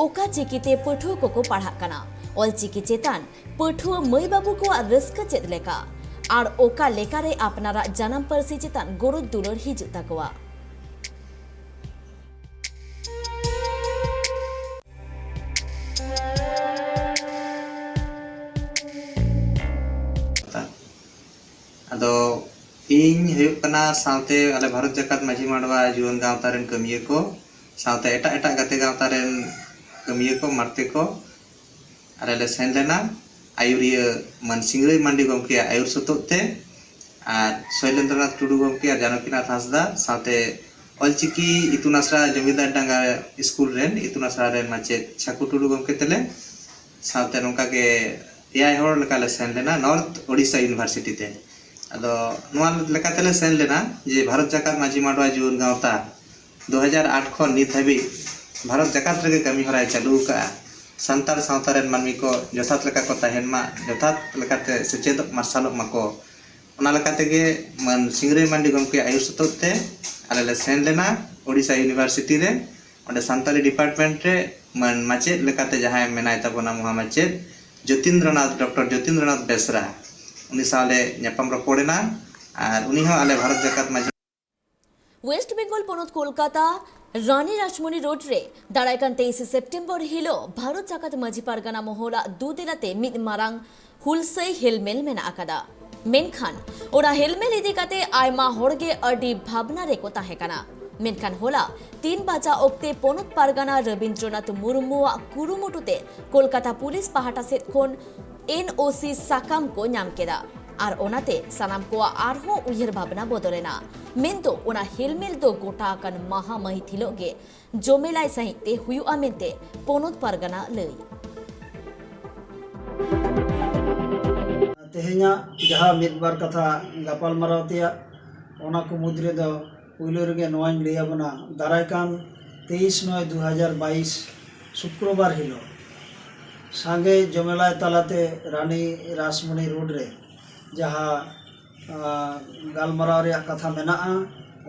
ᱚᱠᱟ ᱪᱤᱠᱤᱛᱮ ᱯᱟᱹᱴᱷᱩᱣᱟᱹ ᱠᱚᱠᱚ ᱯᱟᱲᱦᱟᱜ ᱠᱟᱱᱟ, ᱚᱞᱪᱤᱠᱤ ᱪᱮᱛᱟᱱ ᱯᱟᱹᱴᱷᱩᱣᱟᱹ ᱢᱟᱹᱭ ᱵᱟᱹᱵᱩ ᱠᱚᱣᱟᱜ ᱨᱟᱹᱥᱠᱟᱹ ᱪᱮᱫ ᱞᱮᱠᱟ, ᱟᱨ ᱚᱠᱟ ᱞᱮᱠᱟᱨᱮ ᱟᱯᱱᱟᱨᱟᱜ ᱡᱟᱱᱟᱢ ᱯᱟᱹᱨᱥᱤ ᱪᱮᱛᱟᱱ ᱜᱚᱨᱚᱡᱽ ᱫᱩᱞᱟᱹᱲ ᱦᱤᱡᱩᱜ ᱛᱟᱠᱚᱣᱟ᱾ ᱟᱫᱚ ᱤᱧ ᱦᱩᱭᱩᱜ ᱠᱟᱱᱟ ᱥᱟᱶᱛᱮ ᱟᱞᱮ ᱵᱷᱟᱨᱚᱛ ᱡᱟᱠᱟᱛ ᱢᱟᱹᱡᱷᱤ ᱢᱟᱰᱣᱟ ᱡᱩᱣᱟᱹᱱ ᱜᱟᱶᱛᱟ ᱨᱮᱱ ᱠᱟᱹᱢᱤᱭᱟᱹ ᱠᱚ, ᱥᱟᱶᱛᱮ ᱮᱴᱟᱜ ᱮᱴᱟᱜ ᱜᱟᱛᱮ ᱜᱟᱶᱛᱟ ᱨᱮᱱ ᱠᱟᱹᱢᱤᱭᱟᱹ ᱠᱚ, ᱢᱟᱨᱛᱮ ᱠᱚ, ᱟᱞᱮ ᱞᱮ ᱥᱮᱱ ᱞᱮᱱᱟ᱾ ᱟᱹᱭᱩᱨᱤᱭᱟᱹ ᱢᱟᱹᱱ ᱥᱤᱝᱨᱟᱹᱭ ᱢᱟᱱᱰᱤ ᱜᱚᱢᱠᱮᱭᱟᱜ ᱟᱹᱭᱩᱨ ᱥᱩᱛᱩᱜ ᱛᱮ ᱟᱨ ᱥᱚᱭᱞᱮᱱᱫᱨᱚᱱᱟᱛᱷ ᱴᱩᱰᱩ ᱜᱚᱢᱠᱮ ᱟᱨ ᱡᱟᱱᱚᱠᱤᱱᱟᱛᱷ ᱦᱟᱸᱥᱫᱟ ᱥᱟᱶᱛᱮ ᱚᱞᱪᱤᱠᱤ ᱤᱛᱩᱱ ᱟᱥᱲᱟ ᱡᱚᱢᱤᱫᱟᱨ ᱰᱟᱸᱜᱟ ᱥᱠᱩᱞ ᱨᱮᱱ ᱤᱛᱩᱱ ᱟᱥᱲᱟ ᱨᱮᱱ ᱢᱟᱪᱮᱫ ᱪᱷᱟᱠᱩ ᱴᱩᱰᱩ ᱜᱚᱢᱠᱮ ᱛᱮᱞᱮ ᱥᱟᱶᱛᱮ ᱱᱚᱝᱠᱟ ᱜᱮ ᱮᱭᱟᱭ ᱦᱚᱲ ᱞᱮᱠᱟ ᱞᱮ ᱥᱮᱱ ᱞᱮᱱᱟ ᱱᱚᱨᱛᱷ ᱳᱰᱤᱥᱟ ᱤᱭᱩᱱᱤᱵᱷᱟᱨᱥᱤᱴᱤ ᱛᱮ᱾ ᱟᱫᱚ ᱱᱚᱣᱟ ᱞᱮᱠᱟ ᱛᱮᱞᱮ ᱥᱮᱱ ᱞᱮᱱᱟ ᱡᱮ ᱵᱷᱟᱨᱚᱛ ᱡᱟᱠᱟᱛ ᱢᱟᱹᱡᱷᱤ ᱢᱟᱰᱣᱟ ᱡᱩᱣᱟᱹᱱ ᱜᱟᱶᱛᱟ ᱫᱩ ᱦᱟᱡᱟᱨ ᱟᱴ ᱠᱷᱚᱱ ᱱᱤᱛ ᱦᱟᱹᱵᱤᱡ ᱵᱷᱟᱨᱚᱛ ᱡᱟᱠᱟᱛ ᱨᱮᱜᱮ ᱠᱟᱹᱢᱤ ᱦᱚᱨᱟᱭ ᱪᱟᱹᱞᱩ ᱟᱠᱟᱫᱼᱟ᱾ ᱥᱟᱱᱛᱟᱲ ᱥᱟᱶᱛᱟ ᱨᱮᱱ ᱢᱟᱹᱱᱢᱤ ᱠᱚ ᱡᱚᱛᱷᱟᱛ ᱞᱮᱠᱟ ᱠᱚ ᱛᱟᱦᱮᱱ ᱢᱟ, ᱡᱚᱛᱷᱟᱛ ᱞᱮᱠᱟᱛᱮ ᱥᱮᱪᱮᱫᱚᱜ ᱢᱟᱨᱥᱟᱞᱚᱜ ᱢᱟᱠᱚ, ᱚᱱᱟ ᱞᱮᱠᱟ ᱛᱮᱜᱮ ᱢᱟᱹᱱ ᱥᱤᱝᱨᱟᱹᱭ ᱢᱟᱱᱰᱤ ᱜᱚᱢᱠᱮ ᱟᱹᱭᱩᱨ ᱥᱩᱛᱩᱜ ᱛᱮ ᱟᱞᱮ ᱞᱮ ᱥᱮᱱ ᱞᱮᱱᱟ ᱳᱰᱤᱥᱟ ᱤᱭᱩᱱᱤᱵᱷᱟᱨᱥᱤᱴᱤ ᱨᱮ᱾ ᱚᱸᱰᱮ ᱥᱟᱱᱛᱟᱲᱤ ᱰᱤᱯᱟᱨᱴᱢᱮᱱᱴ ᱨᱮ ᱢᱟᱹᱱ ᱢᱟᱪᱮᱫ ᱞᱮᱠᱟᱛᱮ ᱡᱟᱦᱟᱸᱭ ᱢᱮᱱᱟᱭ ᱛᱟᱵᱚᱱᱟ ᱢᱚᱦᱟ ᱢᱟᱪᱮᱫ ᱡᱳᱛᱤᱱᱫᱨᱚᱱᱟᱛᱷ, ᱰᱚᱠᱴᱚᱨ ᱡᱳᱛᱤᱱᱫᱨᱚᱱᱟᱛᱷ ᱵᱮᱥᱨᱟ, ᱩᱱᱤ ᱥᱟᱶ ᱞᱮ ᱧᱟᱯᱟᱢ ᱨᱚᱯᱚᱲ ᱮᱱᱟ᱾ ᱟᱨ ᱩᱱᱤ ᱦᱚᱸ ᱟᱞᱮ ᱵᱷᱟᱨᱚᱛ ᱡᱟᱠᱟᱛ ᱢᱟᱹᱡᱷᱤ ᱳᱭᱮᱥᱴ ᱵᱮᱝᱜᱚᱞ ᱯᱚᱱᱚᱛ ᱠᱳᱞᱠᱟᱛᱟ ᱨᱟᱱᱤ ᱨᱟᱥᱢᱚᱱᱤ ᱨᱳᱰ ᱨᱮ ᱫᱟᱨᱟᱭ ᱠᱟᱱ ᱛᱮᱭᱤᱥᱮ ᱥᱮᱯᱴᱮᱢᱵᱚᱨ ᱦᱤᱞᱳᱜ ᱵᱷᱟᱨᱚᱛ ᱡᱟᱠᱟᱛ ᱢᱟᱹᱡᱷᱤ ᱯᱟᱨᱜᱟᱱᱟ ᱢᱚᱦᱚᱞᱟᱜ ᱫᱩᱫᱮᱞᱟᱛᱮ ᱢᱤᱫ ᱢᱟᱨᱟᱝ ᱦᱩᱞᱥᱟᱹᱭ ᱦᱮᱞᱢᱮᱞ ᱢᱮᱱᱟᱜ ᱟᱠᱟᱫᱟ᱾ ᱢᱮᱱᱠᱷᱟᱱ ᱚᱱᱟ ᱦᱮᱞᱢᱮᱞ ᱤᱫᱤ ᱠᱟᱛᱮ ᱟᱭᱢᱟ ᱦᱚᱲ ᱜᱮ ᱟᱹᱰᱤ ᱵᱷᱟᱵᱽᱱᱟ ᱨᱮᱠᱚ ᱛᱟᱦᱮᱸ ᱠᱟᱱᱟ᱾ ᱢᱮᱱᱠᱷᱟᱱ ᱦᱚᱞᱟ ᱛᱤᱱ ᱵᱟᱡᱟ ᱚᱠᱛᱮ ᱯᱚᱱᱚᱛ ᱯᱟᱨᱜᱟᱱᱟ ᱨᱚᱵᱤᱱᱫᱨᱚᱱᱟᱛᱷ ᱢᱩᱨᱢᱩᱣᱟᱜ ᱠᱩᱨᱩᱢᱩᱴᱩ ᱛᱮ ᱠᱳᱞᱠᱟᱛᱟ ᱯᱩᱞᱤᱥ ᱯᱟᱦᱴᱟ ᱥᱮᱫ ᱠᱷᱚᱱ ᱮᱱ ᱳ ᱥᱤ ᱥᱟᱠᱟᱢ ᱠᱚ ᱧᱟᱢ ᱠᱮᱫᱟ᱾ ᱟᱨ ᱚᱱᱟᱛᱮ ᱥᱟᱱᱟᱢ ᱠᱚᱣᱟᱜ ᱟᱨᱦᱚᱸ ᱩᱭᱦᱟᱹᱨ ᱵᱷᱟᱵᱽᱱᱟ ᱵᱚᱫᱚᱞ ᱮᱱᱟ᱾ ᱢᱮᱱᱫᱚ ᱚᱱᱟ ᱦᱮᱞᱢᱮᱞ ᱫᱚ ᱜᱚᱴᱟ ᱟᱠᱟᱱ ᱢᱟᱦᱟ ᱢᱟᱹᱦᱤᱛ ᱦᱤᱞᱳᱜ ᱜᱮ ᱡᱚᱢᱮᱞᱟᱭ ᱥᱟᱹᱦᱤᱡ ᱛᱮ ᱦᱩᱭᱩᱜᱼᱟ ᱢᱮᱱᱛᱮ ᱯᱚᱱᱚᱛ ᱯᱟᱨᱜᱟᱱᱟ ᱞᱟᱹᱭ᱾ ᱛᱮᱦᱮᱧᱟᱜ ᱡᱟᱦᱟᱸ ᱢᱤᱫ ᱵᱟᱨ ᱠᱟᱛᱷᱟ ᱜᱟᱯᱟᱞᱢᱟᱨᱟᱣ ᱛᱮᱭᱟᱜ, ᱚᱱᱟ ᱠᱚ ᱢᱩᱫᱽ ᱨᱮᱫᱚ ᱯᱩᱭᱞᱩ ᱨᱮᱜᱮ ᱱᱚᱣᱟᱧ ᱞᱟᱹᱭ ᱟᱵᱚᱱᱟ, ᱫᱟᱨᱟᱭ ᱠᱟᱱ ᱛᱮᱭᱤᱥ ᱱᱚᱭ ᱫᱩ ᱦᱟᱡᱟᱨ ᱵᱟᱭᱤᱥ ᱥᱩᱠᱨᱚᱵᱟᱨ ᱦᱤᱞᱳᱜ ᱥᱟᱸᱜᱮ ᱡᱚᱢᱮᱞᱟᱭ ᱛᱟᱞᱟᱛᱮ ᱨᱟᱱᱤ ᱨᱟᱥᱢᱚᱱᱤ ᱨᱳᱰ ᱨᱮ ᱡᱟᱦᱟᱸ, ᱟᱸ, ᱜᱟᱞᱢᱟᱨᱟᱣ ᱨᱮᱭᱟᱜ ᱠᱟᱛᱷᱟ ᱢᱮᱱᱟᱜᱼᱟ,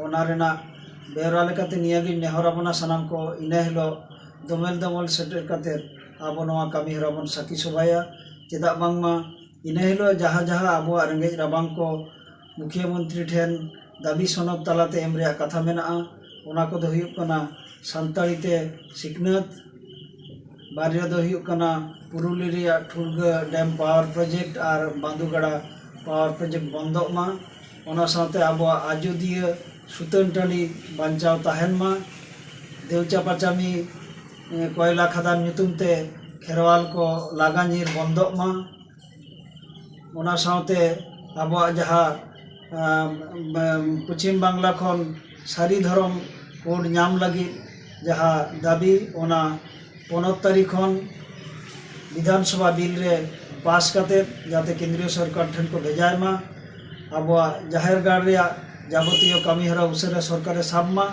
ᱚᱱᱟ ᱨᱮᱱᱟᱜ ᱵᱮᱣᱨᱟ ᱞᱮᱠᱟᱛᱮ ᱱᱤᱭᱟᱹᱜᱤᱧ ᱱᱮᱦᱚᱨ ᱟᱵᱚᱱᱟ ᱥᱟᱱᱟᱢ ᱠᱚ, ᱤᱱᱟᱹ ᱦᱤᱞᱳᱜ ᱫᱚᱢᱮᱞ ᱫᱚᱢᱮᱞ ᱥᱮᱴᱮᱨ ᱠᱟᱛᱮ ᱟᱵᱚ ᱱᱚᱣᱟ ᱠᱟᱹᱢᱤ ᱦᱚᱨᱟ ᱵᱚᱱ ᱥᱟᱹᱠᱷᱤ ᱥᱚᱵᱷᱟᱭᱟ᱾ ᱪᱮᱫᱟᱜ ᱵᱟᱝᱢᱟ ᱤᱱᱟᱹ ᱦᱤᱞᱳᱜ ᱡᱟᱦᱟᱸ ᱡᱟᱦᱟᱸ ᱟᱵᱚᱣᱟᱜ ᱨᱮᱸᱜᱮᱡ ᱨᱟᱵᱟᱝ ᱠᱚ ᱢᱩᱠᱷᱤᱭᱟᱹ ᱢᱚᱱᱛᱨᱤ ᱴᱷᱮᱱ ᱫᱟᱹᱵᱤ ᱥᱚᱱᱚᱫ ᱛᱟᱞᱟᱛᱮ ᱮᱢ ᱨᱮᱭᱟᱜ ᱠᱟᱛᱷᱟ ᱢᱮᱱᱟᱜᱼᱟ, ᱚᱱᱟ ᱠᱚᱫᱚ ᱦᱩᱭᱩᱜ ᱠᱟᱱᱟ ᱥᱟᱱᱛᱟᱲᱤ ᱛᱮ ᱥᱤᱠᱷᱱᱟᱹᱛ, ᱵᱟᱨᱭᱟ ᱫᱚ ᱦᱩᱭᱩᱜ ᱠᱟᱱᱟ ᱯᱩᱨᱩᱞᱤ ᱨᱮᱭᱟᱜ ᱴᱷᱩᱲᱜᱟᱹ ᱰᱮᱢ ᱯᱟᱣᱟᱨ ᱯᱨᱚᱡᱮᱠᱴ ᱟᱨ ᱵᱟᱸᱫᱩᱜᱟᱲᱟ ᱯᱟᱣᱟᱨ ᱯᱨᱚᱡᱮᱠᱴ ᱵᱚᱱᱫᱚᱜ ᱢᱟ, ᱚᱱᱟ ᱥᱟᱶᱛᱮ ᱟᱵᱚᱣᱟᱜ ᱟᱡᱚᱫᱤᱭᱟᱹ ᱥᱩᱛᱟᱹᱱ ᱴᱟᱺᱰᱤ ᱵᱟᱧᱪᱟᱣ ᱛᱟᱦᱮᱱ ᱢᱟ, ᱫᱮᱣᱪᱟ ᱯᱟᱪᱟᱢᱤ ᱠᱚᱭᱞᱟ ᱠᱷᱟᱫᱟᱱ ᱧᱩᱛᱩᱢ ᱛᱮ ᱠᱷᱮᱨᱣᱟᱞ ᱠᱚ ᱞᱟᱜᱟ ᱧᱤᱨ ᱵᱚᱱᱫᱚᱜ ᱢᱟ᱾ ᱚᱱᱟ ᱥᱟᱶᱛᱮ ᱟᱵᱚᱣᱟᱜ ᱡᱟᱦᱟᱸ ᱯᱚᱪᱷᱤᱢ ᱵᱟᱝᱞᱟ ᱠᱷᱚᱱ ᱥᱟᱹᱨᱤ ᱫᱷᱚᱨᱚᱢ ᱠᱳᱰ ᱧᱟᱢ ᱞᱟᱹᱜᱤᱫ ᱡᱟᱦᱟᱸ ᱫᱟᱹᱵᱤ, ᱚᱱᱟ ᱯᱚᱱᱚᱛ ᱛᱟᱹᱨᱤ ᱠᱷᱚᱱ ᱵᱤᱫᱷᱟᱱ ᱥᱚᱵᱷᱟ ᱵᱤᱞ ᱨᱮ ᱯᱟᱥ ᱠᱟᱛᱮ ᱡᱟᱛᱮ ᱠᱮᱱᱫᱨᱤᱭᱚ ᱥᱚᱨᱠᱟᱨ ᱴᱷᱮᱱ ᱠᱚ ᱵᱷᱮᱡᱟᱭ ᱢᱟ᱾ ᱟᱵᱚᱣᱟᱜ ᱡᱟᱦᱮᱨ ᱜᱟᱲ ᱨᱮᱭᱟᱜ ᱡᱟᱵᱚᱛᱤᱭᱚ ᱠᱟᱹᱢᱤᱦᱚᱨᱟ ᱩᱥᱟᱹᱨᱟ ᱥᱚᱨᱠᱟᱨᱮ ᱥᱟᱵ ᱢᱟ,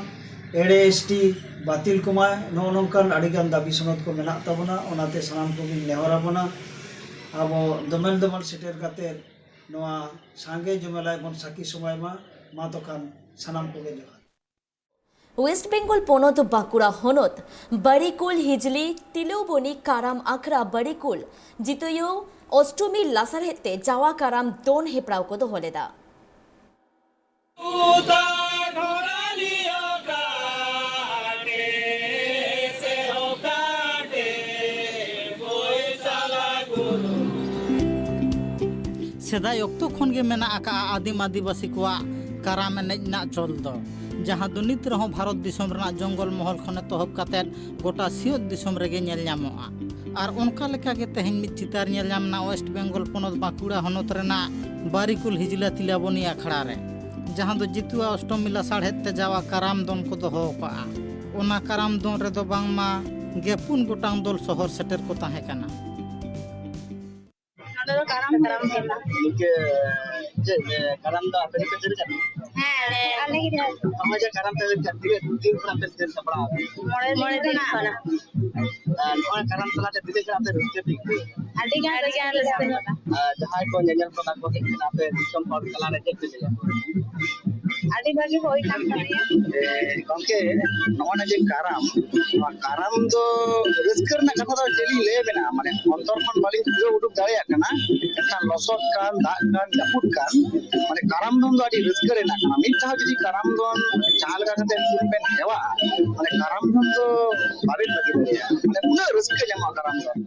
ᱮᱲᱮ ᱮᱥ ᱴᱤ ᱵᱟᱹᱛᱤᱞ ᱠᱚᱢᱟᱭ᱾ ᱱᱚᱜᱼᱚ ᱱᱚᱝᱠᱟᱱ ᱟᱹᱰᱤᱜᱟᱱ ᱫᱟᱹᱵᱤ ᱥᱚᱱᱚᱫ ᱠᱚ ᱢᱮᱱᱟᱜ ᱛᱟᱵᱚᱱᱟ᱾ ᱚᱱᱟᱛᱮ ᱥᱟᱱᱟᱢ ᱠᱚᱜᱮᱧ ᱱᱮᱦᱚᱨ ᱟᱵᱚᱱᱟ, ᱟᱵᱚ ᱫᱚᱢᱮᱞ ᱫᱚᱢᱮᱞ ᱥᱮᱴᱮᱨ ᱠᱟᱛᱮ ᱱᱚᱣᱟ ᱥᱟᱸᱜᱮ ᱡᱚᱢᱮᱞᱟᱭ ᱵᱚᱱ ᱥᱟᱹᱠᱷᱤ ᱥᱚᱵᱷᱟᱭ ᱢᱟ᱾ ᱢᱟ ᱛᱚᱠᱷᱟᱱ ᱥᱟᱱᱟᱢ ᱠᱚᱜᱮ ᱡᱚᱦᱟᱨ᱾ ᱳᱭᱮᱥᱴ ᱵᱮᱝᱜᱚᱞ ᱯᱚᱱᱚᱛ ᱵᱟᱸᱠᱩᱲᱟ ᱦᱚᱱᱚᱛ ᱵᱟᱨᱤᱠᱩᱞ ᱦᱤᱡᱽᱞᱤ ᱛᱤᱞᱟᱹᱣᱵᱚᱱᱤ ᱠᱟᱨᱟᱢ ᱟᱠᱷᱲᱟ ᱵᱟᱨᱤᱠᱩᱞ ᱡᱤᱛᱩᱭᱚ ᱚᱥᱴᱚᱢᱤ ᱞᱟᱥᱟᱲᱦᱮᱫ ᱛᱮ ᱡᱟᱣᱟ ᱠᱟᱨᱟᱢ ᱫᱚᱱ ᱦᱮᱯᱨᱟᱣ ᱠᱚ ᱫᱚᱦᱚ ᱞᱮᱫᱟ᱾ ᱥᱮᱫᱟᱭ ᱚᱠᱛᱚ ᱠᱷᱚᱱ ᱜᱮ ᱢᱮᱱᱟᱜ ᱟᱠᱟᱫᱼᱟ ᱟᱹᱫᱤᱢ ᱟᱹᱫᱤᱵᱟᱹᱥᱤ ᱠᱚᱣᱟᱜ ᱠᱟᱨᱟᱢ ᱮᱱᱮᱡ ᱨᱮᱱᱟᱜ ᱪᱚᱞ ᱫᱚ, ᱡᱟᱦᱟᱸ ᱫᱚ ᱱᱤᱛ ᱨᱮᱦᱚᱸ ᱵᱷᱟᱨᱚᱛ ᱫᱤᱥᱚᱢ ᱨᱮᱱᱟᱜ ᱡᱚᱝᱜᱚᱞ ᱢᱚᱦᱚᱞ ᱠᱷᱚᱱ ᱮᱛᱚᱦᱚᱵ ᱠᱟᱛᱮᱫ ᱜᱚᱴᱟ ᱥᱤᱧᱚᱛ ᱫᱤᱥᱚᱢ ᱨᱮᱜᱮ ᱧᱮᱞ ᱧᱟᱢᱚᱜᱼᱟ᱾ ᱟᱨ ᱚᱱᱠᱟ ᱞᱮᱠᱟᱜᱮ ᱛᱮᱦᱮᱧ ᱢᱤᱫ ᱪᱤᱛᱟᱹᱨ ᱧᱮᱞ ᱧᱟᱢ ᱮᱱᱟ ᱳᱭᱮᱥᱴ ᱵᱮᱝᱜᱚᱞ ᱯᱚᱱᱚᱛ ᱵᱟᱸᱠᱩᱲᱟ ᱦᱚᱱᱚᱛ ᱨᱮᱱᱟᱜ ᱵᱟᱨᱤᱠᱩᱞ ᱦᱤᱡᱽᱞᱟ ᱛᱤᱞᱟᱵᱚᱱᱤ ᱟᱠᱷᱲᱟ ᱨᱮ, ᱡᱟᱦᱟᱸ ᱫᱚ ᱡᱤᱛᱩᱣᱟ ᱚᱥᱴᱚᱢᱤ ᱞᱟᱥᱟᱲᱦᱮᱫ ᱛᱮ ᱡᱟᱣᱟ ᱠᱟᱨᱟᱢ ᱫᱚᱱ ᱠᱚ ᱫᱚᱦᱚ ᱟᱠᱟᱫᱼᱟ᱾ ᱚᱱᱟ ᱠᱟᱨᱟᱢ ᱫᱚᱱ ᱨᱮᱫᱚ ᱵᱟᱝᱢᱟ ᱜᱮ ᱯᱩᱱ ᱜᱚᱴᱟᱝ ᱫᱚᱞ ᱥᱚᱦᱚᱨ ᱥᱮᱴᱮᱨ ᱠᱚ ᱛᱟᱦᱮᱸ ᱠᱟᱱᱟ᱾ ᱱᱚᱰᱮ ᱫᱚ ᱠᱟᱨᱟᱢ ᱠᱟᱨᱟᱢ ᱦᱩᱭᱩᱜᱼᱟ᱾ ᱱᱤᱝᱠᱟᱹ ᱪᱮᱫ ᱠᱟᱨᱟᱢ ᱫᱚ ᱟᱯᱮ ᱜᱮᱯᱮ ᱫᱟᱹᱲ ᱠᱟᱜ? ᱦᱮᱸ, ᱟᱞᱮ ᱜᱮ ᱫᱟᱹᱲ᱾ ᱱᱚᱜᱼᱚᱭ ᱡᱮ ᱠᱟᱨᱟᱢ ᱯᱮ ᱫᱟᱹᱲ ᱠᱟᱜ, ᱛᱤᱱᱟᱹᱜ ᱫᱤᱱ ᱠᱷᱚᱱᱟᱜ ᱯᱮ ᱫᱟᱹᱲ ᱥᱟᱯᱲᱟᱣ ᱟᱠᱟᱱᱟ? ᱢᱚᱬᱮ ᱫᱤᱱ ᱠᱷᱚᱱᱟᱜ᱾ ᱟᱨ ᱱᱚᱣᱟ ᱠᱟᱨᱟᱢ ᱛᱟᱞᱟᱛᱮ ᱛᱤᱱᱟᱹᱜ ᱜᱟᱱ ᱟᱯᱮ ᱨᱟᱹᱥᱠᱟᱹ ᱯᱮ ᱟᱹᱭᱠᱟᱹᱣᱟ? ᱟᱹᱰᱤ ᱜᱟᱱ ᱨᱟᱹᱥᱠᱟᱹ ᱧᱟᱢᱚᱜᱼᱟ᱾ ᱟᱨ ᱡᱟᱦᱟᱸᱭ ᱠᱚ ᱧᱮᱧᱮᱞ ᱠᱚ ᱵᱟᱠᱚ ᱦᱮᱡ ᱠᱟᱱᱟ, ᱟᱯᱮ ᱫᱤᱥᱚᱢ ᱦᱚᱲ ᱛᱟᱞᱟᱨᱮ ᱪᱮᱫ ᱯᱮ ᱞᱟᱹᱭᱟ? ᱟᱹᱰᱤ ᱵᱷᱟᱹᱜᱤ ᱦᱩᱭ ᱠᱟᱱ ᱛᱟᱞᱮᱭᱟ᱾ ᱜᱚᱢᱠᱮ, ᱱᱚᱜᱼᱚᱭ ᱡᱮ ᱠᱟᱨᱟᱢ, ᱱᱚᱣᱟ ᱠᱟᱨᱟᱢ ᱫᱚ ᱨᱟᱹᱥᱠᱟᱹ ᱨᱮᱱᱟᱜ ᱠᱟᱛᱷᱟ ᱫᱚ ᱪᱮᱫ ᱞᱤᱧ ᱞᱟᱹᱭ ᱟᱵᱮᱱᱟ? ᱢᱟᱱᱮ, ᱚᱱᱛᱚᱨ ᱠᱷᱚᱱ ᱵᱟᱹᱞᱤᱧ ᱵᱩᱡᱷᱟᱹᱣ ᱩᱰᱩᱠ ᱫᱟᱲᱮᱭᱟᱜ ᱠᱟᱱᱟ᱾ ᱢᱮᱱᱠᱷᱟᱱ ᱞᱚᱥᱚᱫ ᱠᱟᱱ, ᱫᱟᱜ ᱠᱟᱱ, ᱡᱟᱹᱯᱩᱫ ᱠᱟᱱ, ᱢᱟᱱᱮ, ᱠᱟᱨᱟᱢ ᱫᱚᱱ ᱫᱚ ᱟᱹᱰᱤ ᱨᱟᱹᱥᱠᱟᱹ ᱨᱮᱱᱟᱜ ᱠᱟᱱᱟ᱾ ᱢᱤᱫ ᱫᱷᱟᱣ ᱡᱩᱫᱤ ᱠᱟᱨᱟᱢ ᱫᱚᱱ ᱡᱟᱦᱟᱸ ᱞᱮᱠᱟ ᱠᱟᱛᱮ ᱵᱮᱱ ᱦᱮᱣᱟᱜᱼᱟ, ᱢᱟᱱᱮ, ᱠᱟᱨᱟᱢ ᱫᱚᱱ ᱫᱚ ᱵᱟᱵᱮᱱ ᱵᱟᱹᱜᱤ ᱫᱟᱲᱮᱭᱟᱜᱼᱟ᱾ ᱢᱟᱱᱮ, ᱩᱱᱟᱹᱜ ᱨᱟᱹᱥᱠᱟᱹ ᱧᱟᱢᱚᱜᱼᱟ ᱠᱟᱨᱟᱢ ᱫᱚᱱ᱾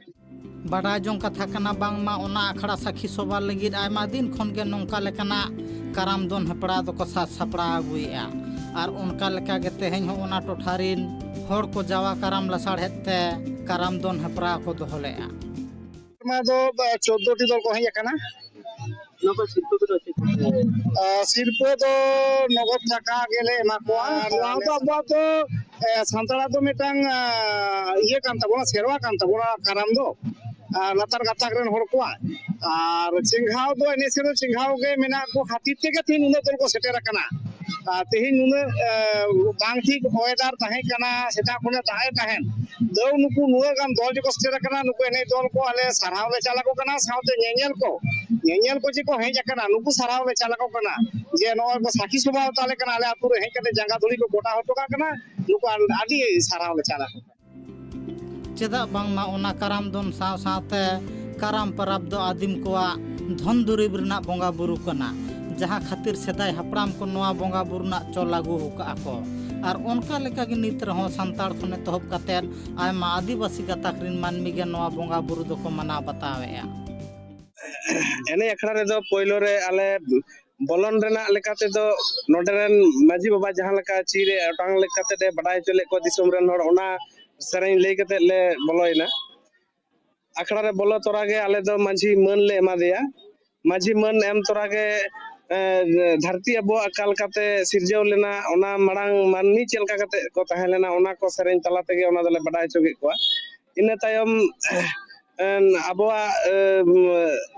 ᱵᱟᱰᱟᱭ ᱡᱚᱝ ᱠᱟᱛᱷᱟ ᱠᱟᱱᱟ, ᱵᱟᱝᱢᱟ ᱚᱱᱟ ᱟᱠᱷᱲᱟ ᱥᱟᱹᱠᱷᱤ ᱥᱚᱵᱷᱟ ᱞᱟᱹᱜᱤᱫ ᱟᱭᱢᱟ ᱫᱤᱱ ᱠᱷᱚᱱ ᱜᱮ ᱱᱚᱝᱠᱟ ᱞᱮᱠᱟᱱᱟᱜ ᱠᱟᱨᱟᱢ ᱫᱚᱱ ᱦᱮᱯᱨᱟᱣ ᱫᱚᱠᱚ ᱥᱟᱡᱽ ᱥᱟᱯᱲᱟᱣ ᱟᱹᱜᱩᱭᱮᱫᱼᱟ᱾ ᱟᱨ ᱚᱱᱠᱟ ᱞᱮᱠᱟ ᱜᱮ ᱛᱮᱦᱮᱧ ᱦᱚᱸ ᱚᱱᱟ ᱴᱚᱴᱷᱟ ᱨᱤᱱ ᱦᱚᱲ ᱠᱚ ᱡᱟᱣᱟ ᱠᱟᱨᱟᱢ ᱞᱟᱥᱟᱲᱦᱮᱫ ᱛᱮ ᱠᱟᱨᱟᱢ ᱫᱚᱱ ᱦᱮᱯᱨᱟᱣ ᱠᱚ ᱫᱚᱦᱚ ᱞᱮᱫᱼᱟ᱾ ᱥᱮᱨᱢᱟ ᱫᱚ, ᱵᱟ, ᱪᱳᱫᱽᱫᱳ ᱴᱤ ᱫᱚᱞ ᱠᱚ ᱦᱮᱡ ᱟᱠᱟᱱᱟ᱾ ᱱᱚᱣᱟ ᱠᱚ ᱥᱤᱨᱯᱟᱹ ᱠᱚᱫᱚ ᱪᱮᱫ ᱠᱚ? ᱟ, ᱥᱤᱨᱯᱟᱹ ᱫᱚ ᱱᱚᱜᱚᱫ ᱴᱟᱠᱟ ᱜᱮᱞᱮ ᱮᱢᱟ ᱠᱚᱣᱟ᱾ ᱟᱨ ᱱᱚᱣᱟ ᱫᱚ ᱟᱵᱚᱣᱟᱜ ᱫᱚ, ᱮ, ᱥᱟᱱᱛᱟᱲᱟᱜ ᱫᱚ ᱢᱤᱫᱴᱟᱝ, ᱟ, ᱤᱭᱟᱹ ᱠᱟᱱ ᱛᱟᱵᱚᱱᱟ, ᱥᱮᱨᱣᱟ ᱠᱟᱱ ᱛᱟᱵᱚᱱᱟ ᱠᱟᱨᱟᱢ ᱫᱚ, ᱟ, ᱞᱟᱛᱟᱨ ᱜᱟᱛᱟᱠ ᱨᱮᱱ ᱦᱚᱲ ᱠᱚᱣᱟᱜ᱾ ᱟᱨ ᱪᱮᱸᱜᱷᱟᱣ ᱫᱚ, ᱮᱱᱮᱡ ᱥᱮᱨᱮᱧ ᱪᱮᱸᱜᱷᱟᱣ ᱜᱮ ᱢᱮᱱᱟᱜ ᱠᱚ ᱠᱷᱟᱹᱛᱤᱨ ᱛᱮᱜᱮ ᱛᱮᱦᱮᱧ ᱩᱱᱟᱹᱜ ᱫᱚᱞ ᱠᱚ ᱥᱮᱴᱮᱨ ᱟᱠᱟᱱᱟ᱾ ᱟᱨ ᱛᱮᱦᱮᱧ ᱱᱩᱱᱟᱹᱜ, ᱮ, ᱵᱟᱝ ᱴᱷᱤᱠ ᱚᱭᱮᱫᱟᱨ ᱛᱟᱦᱮᱸ ᱠᱟᱱᱟ, ᱥᱮᱛᱟᱜ ᱠᱷᱚᱱᱮ ᱫᱟᱜ ᱮ ᱛᱟᱦᱮᱸᱱ, ᱛᱟᱹᱣ ᱱᱩᱠᱩ ᱱᱩᱱᱟᱹᱜ ᱜᱟᱱ ᱫᱚᱞ ᱡᱮᱠᱚ ᱥᱮᱴᱮᱨ ᱟᱠᱟᱱᱟ, ᱱᱩᱠᱩ ᱮᱱᱮᱡ ᱫᱚᱞ ᱠᱚ ᱟᱞᱮ ᱥᱟᱨᱦᱟᱣ ᱞᱮ ᱪᱟᱞ ᱟᱠᱚ ᱠᱟᱱᱟ, ᱥᱟᱶᱛᱮ ᱧᱮᱧᱮᱞ ᱠᱚ, ᱧᱮᱧᱮᱞ ᱠᱚ ᱡᱮ ᱠᱚ ᱦᱮᱡ ᱟᱠᱟᱱᱟ, ᱱᱩᱠᱩ ᱥᱟᱨᱦᱟᱣ ᱞᱮ ᱪᱟᱞ ᱟᱠᱚ ᱠᱟᱱᱟ, ᱡᱮ ᱱᱚᱜᱼᱚᱭ ᱠᱚ ᱥᱟᱹᱠᱷᱤ ᱥᱚᱵᱷᱟ ᱛᱟᱞᱮ ᱠᱟᱱᱟ, ᱟᱞᱮ ᱟᱹᱛᱩ ᱨᱮ ᱦᱮᱡ ᱠᱟᱛᱮ ᱡᱟᱸᱜᱟ ᱫᱷᱩᱲᱤ ᱠᱚ ᱜᱚᱴᱟ ᱦᱚᱴᱚ ᱠᱟᱜ ᱠᱟᱱᱟ, ᱱᱩᱠᱩ ᱟᱹᱰᱤ ᱥᱟᱨᱦᱟᱣ ᱞᱮ ᱪᱟᱞ ᱟᱠᱚ ᱠᱟᱱᱟ᱾ ᱪᱮᱫᱟᱜ ᱵᱟᱝᱢᱟ ᱚᱱᱟ ᱠᱟᱨᱟᱢ ᱫᱚᱱ ᱥᱟᱶ ᱥᱟᱶᱛᱮ ᱠᱟᱨᱟᱢ ᱯᱚᱨᱚᱵᱽ ᱫᱚ ᱟᱹᱫᱤᱢ ᱠᱚᱣᱟᱜ ᱫᱷᱚᱱ ᱫᱩᱨᱤᱵᱽ ᱨᱮᱱᱟᱜ ᱵᱚᱸᱜᱟ ᱵᱩᱨᱩ ᱠᱟᱱᱟ, ᱡᱟᱦᱟᱸ ᱠᱷᱟᱹᱛᱤᱨ ᱥᱮᱫᱟᱭ ᱦᱟᱯᱲᱟᱢ ᱠᱚ ᱱᱚᱣᱟ ᱵᱚᱸᱜᱟ ᱵᱩᱨᱩ ᱨᱮᱱᱟᱜ ᱪᱚᱞ ᱟᱹᱜᱩ ᱟᱠᱟᱫᱼᱟ ᱠᱚ᱾ ᱟᱨ ᱚᱱᱠᱟ ᱞᱮᱠᱟᱜᱮ ᱱᱤᱛ ᱨᱮᱦᱚᱸ ᱥᱟᱱᱛᱟᱲ ᱠᱷᱚᱱ ᱮᱛᱚᱦᱚᱵ ᱠᱟᱛᱮᱫ ᱟᱭᱢᱟ ᱟᱹᱫᱤᱵᱟᱹᱥᱤ ᱜᱟᱛᱟᱠ ᱨᱤᱱ ᱢᱟᱹᱱᱢᱤ ᱜᱮ ᱱᱚᱣᱟ ᱵᱚᱸᱜᱟ ᱵᱩᱨᱩ ᱫᱚᱠᱚ ᱢᱟᱱᱟᱣ ᱵᱟᱛᱟᱣᱮᱫᱼᱟ᱾ ᱮᱱᱮᱡ ᱟᱠᱷᱲᱟ ᱨᱮᱫᱚ ᱯᱳᱭᱞᱳ ᱨᱮ ᱟᱞᱮ ᱵᱚᱞᱚᱱ ᱨᱮᱱᱟᱜ ᱞᱮᱠᱟ ᱛᱮᱫᱚ ᱱᱚᱰᱮ ᱨᱮᱱ ᱢᱟᱹᱡᱷᱤ ᱵᱟᱵᱟ ᱡᱟᱦᱟᱸ ᱞᱮᱠᱟ ᱪᱤᱨ ᱮ ᱚᱴᱟᱝ ᱞᱮᱠᱟ ᱛᱮᱫ ᱮ ᱵᱟᱰᱟᱭ ᱦᱚᱪᱚ ᱞᱮᱫ ᱠᱚᱣᱟ ᱫᱤᱥᱚᱢ ᱨᱮᱱ ᱦᱚᱲ, ᱚᱱᱟ ᱥᱮᱨᱮᱧ ᱞᱟᱹᱭ ᱠᱟᱛᱮᱫ ᱞᱮ ᱵᱚᱞᱚᱭᱮᱱᱟ᱾ ᱟᱠᱷᱲᱟ ᱨᱮ ᱵᱚᱞᱚ ᱛᱚᱨᱟ ᱜᱮ ᱟᱞᱮ ᱫᱚ ᱢᱟᱹᱡᱷᱤ ᱢᱟᱹᱱ ᱞᱮ ᱮᱢᱟ ᱫᱮᱭᱟ᱾ ᱢᱟᱹᱡᱷᱤ ᱢᱟᱹᱱ ᱮᱢ ᱛᱚᱨᱟ ᱜᱮ, ᱮ, ᱫᱷᱟᱹᱨᱛᱤ ᱟᱵᱚᱣᱟᱜ ᱚᱠᱟ ᱞᱮᱠᱟᱛᱮ ᱥᱤᱨᱡᱟᱹᱣ ᱞᱮᱱᱟ, ᱚᱱᱟ ᱢᱟᱲᱟᱝ ᱢᱟᱹᱱᱢᱤ ᱪᱮᱫ ᱞᱮᱠᱟ ᱠᱟᱛᱮ ᱠᱚ ᱛᱟᱦᱮᱸ ᱞᱮᱱᱟ, ᱚᱱᱟ ᱠᱚ ᱥᱮᱨᱮᱧ ᱛᱟᱞᱟ ᱛᱮᱜᱮ ᱚᱱᱟ ᱫᱚᱞᱮ ᱵᱟᱰᱟᱭ ᱦᱚᱪᱚ ᱠᱮᱫ ᱠᱚᱣᱟ᱾ ᱤᱱᱟᱹ ᱛᱟᱭᱚᱢ, ᱮᱱ, ᱟᱵᱚᱣᱟᱜ, ᱮ,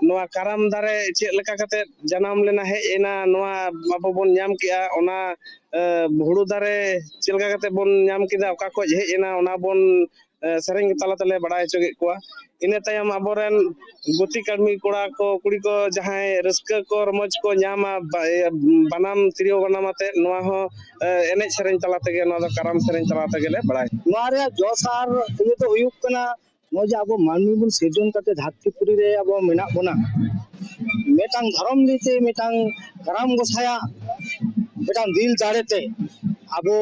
ᱱᱚᱣᱟ ᱠᱟᱨᱟᱢ ᱫᱟᱨᱮ ᱪᱮᱫ ᱞᱮᱠᱟ ᱠᱟᱛᱮ ᱡᱟᱱᱟᱢ ᱞᱮᱱᱟ, ᱦᱮᱡ ᱮᱱᱟ, ᱱᱚᱣᱟ ᱟᱵᱚ ᱵᱚᱱ ᱧᱟᱢ ᱠᱮᱜᱼᱟ, ᱚᱱᱟ ᱦᱩᱲᱩ ᱫᱟᱨᱮ ᱪᱮᱫ ᱞᱮᱠᱟ ᱠᱟᱛᱮ ᱵᱚᱱ ᱧᱟᱢ ᱠᱮᱫᱟ, ᱚᱠᱟ ᱠᱷᱚᱱ ᱦᱮᱡ ᱮᱱᱟ, ᱚᱱᱟ ᱵᱚᱱ ᱥᱮᱨᱮᱧ ᱛᱟᱞᱟ ᱛᱮᱞᱮ ᱵᱟᱲᱟᱭ ᱦᱚᱪᱚ ᱠᱮᱫ ᱠᱚᱣᱟ᱾ ᱤᱱᱟᱹ ᱛᱟᱭᱚᱢ ᱟᱵᱚᱨᱮᱱ ᱜᱩᱛᱤ ᱠᱟᱹᱲᱢᱤ ᱠᱚᱲᱟ ᱠᱚ, ᱠᱩᱲᱤ ᱠᱚ, ᱡᱟᱦᱟᱸᱭ ᱨᱟᱹᱥᱠᱟᱹ ᱠᱚ ᱨᱚᱢᱚᱡᱽ ᱠᱚ ᱧᱟᱢᱟ, ᱵᱟᱱᱟᱢ ᱛᱤᱨᱭᱳ ᱵᱟᱱᱟᱢ ᱟᱛᱮᱫ, ᱱᱚᱣᱟ ᱦᱚᱸ ᱮᱱᱮᱡ ᱥᱮᱨᱮᱧ ᱛᱟᱞᱟ ᱛᱮᱜᱮ, ᱱᱚᱣᱟ ᱫᱚ ᱠᱟᱨᱟᱢ ᱥᱮᱨᱮᱧ ᱛᱟᱞᱟ ᱛᱮᱜᱮ ᱞᱮ ᱵᱟᱲᱟᱭ᱾ ᱱᱚᱣᱟ ᱨᱮᱭᱟᱜ ᱡᱚᱥ ᱟᱨ ᱤᱭᱟᱹ ᱫᱚ ᱦᱩᱭᱩᱜ ᱠᱟᱱᱟ, ᱱᱚᱜᱼᱚᱭ ᱡᱮ ᱟᱵᱚ ᱢᱟᱹᱱᱢᱤ ᱵᱚᱱ ᱥᱤᱨᱡᱚᱱ ᱠᱟᱛᱮ ᱫᱷᱟᱹᱨᱛᱤ ᱯᱩᱨᱤ ᱨᱮ ᱟᱵᱚ ᱢᱮᱱᱟᱜ ᱵᱚᱱᱟ, ᱢᱤᱫᱴᱟᱝ ᱫᱷᱚᱨᱚᱢ ᱞᱟᱹᱭᱛᱮ ᱢᱤᱫᱴᱟᱝ ᱠᱟᱨᱟᱢ ᱜᱚᱸᱥᱟᱭᱟᱜ ᱢᱤᱫᱴᱟᱝ ᱫᱤᱞ ᱫᱟᱲᱮᱛᱮ ᱟᱵᱚ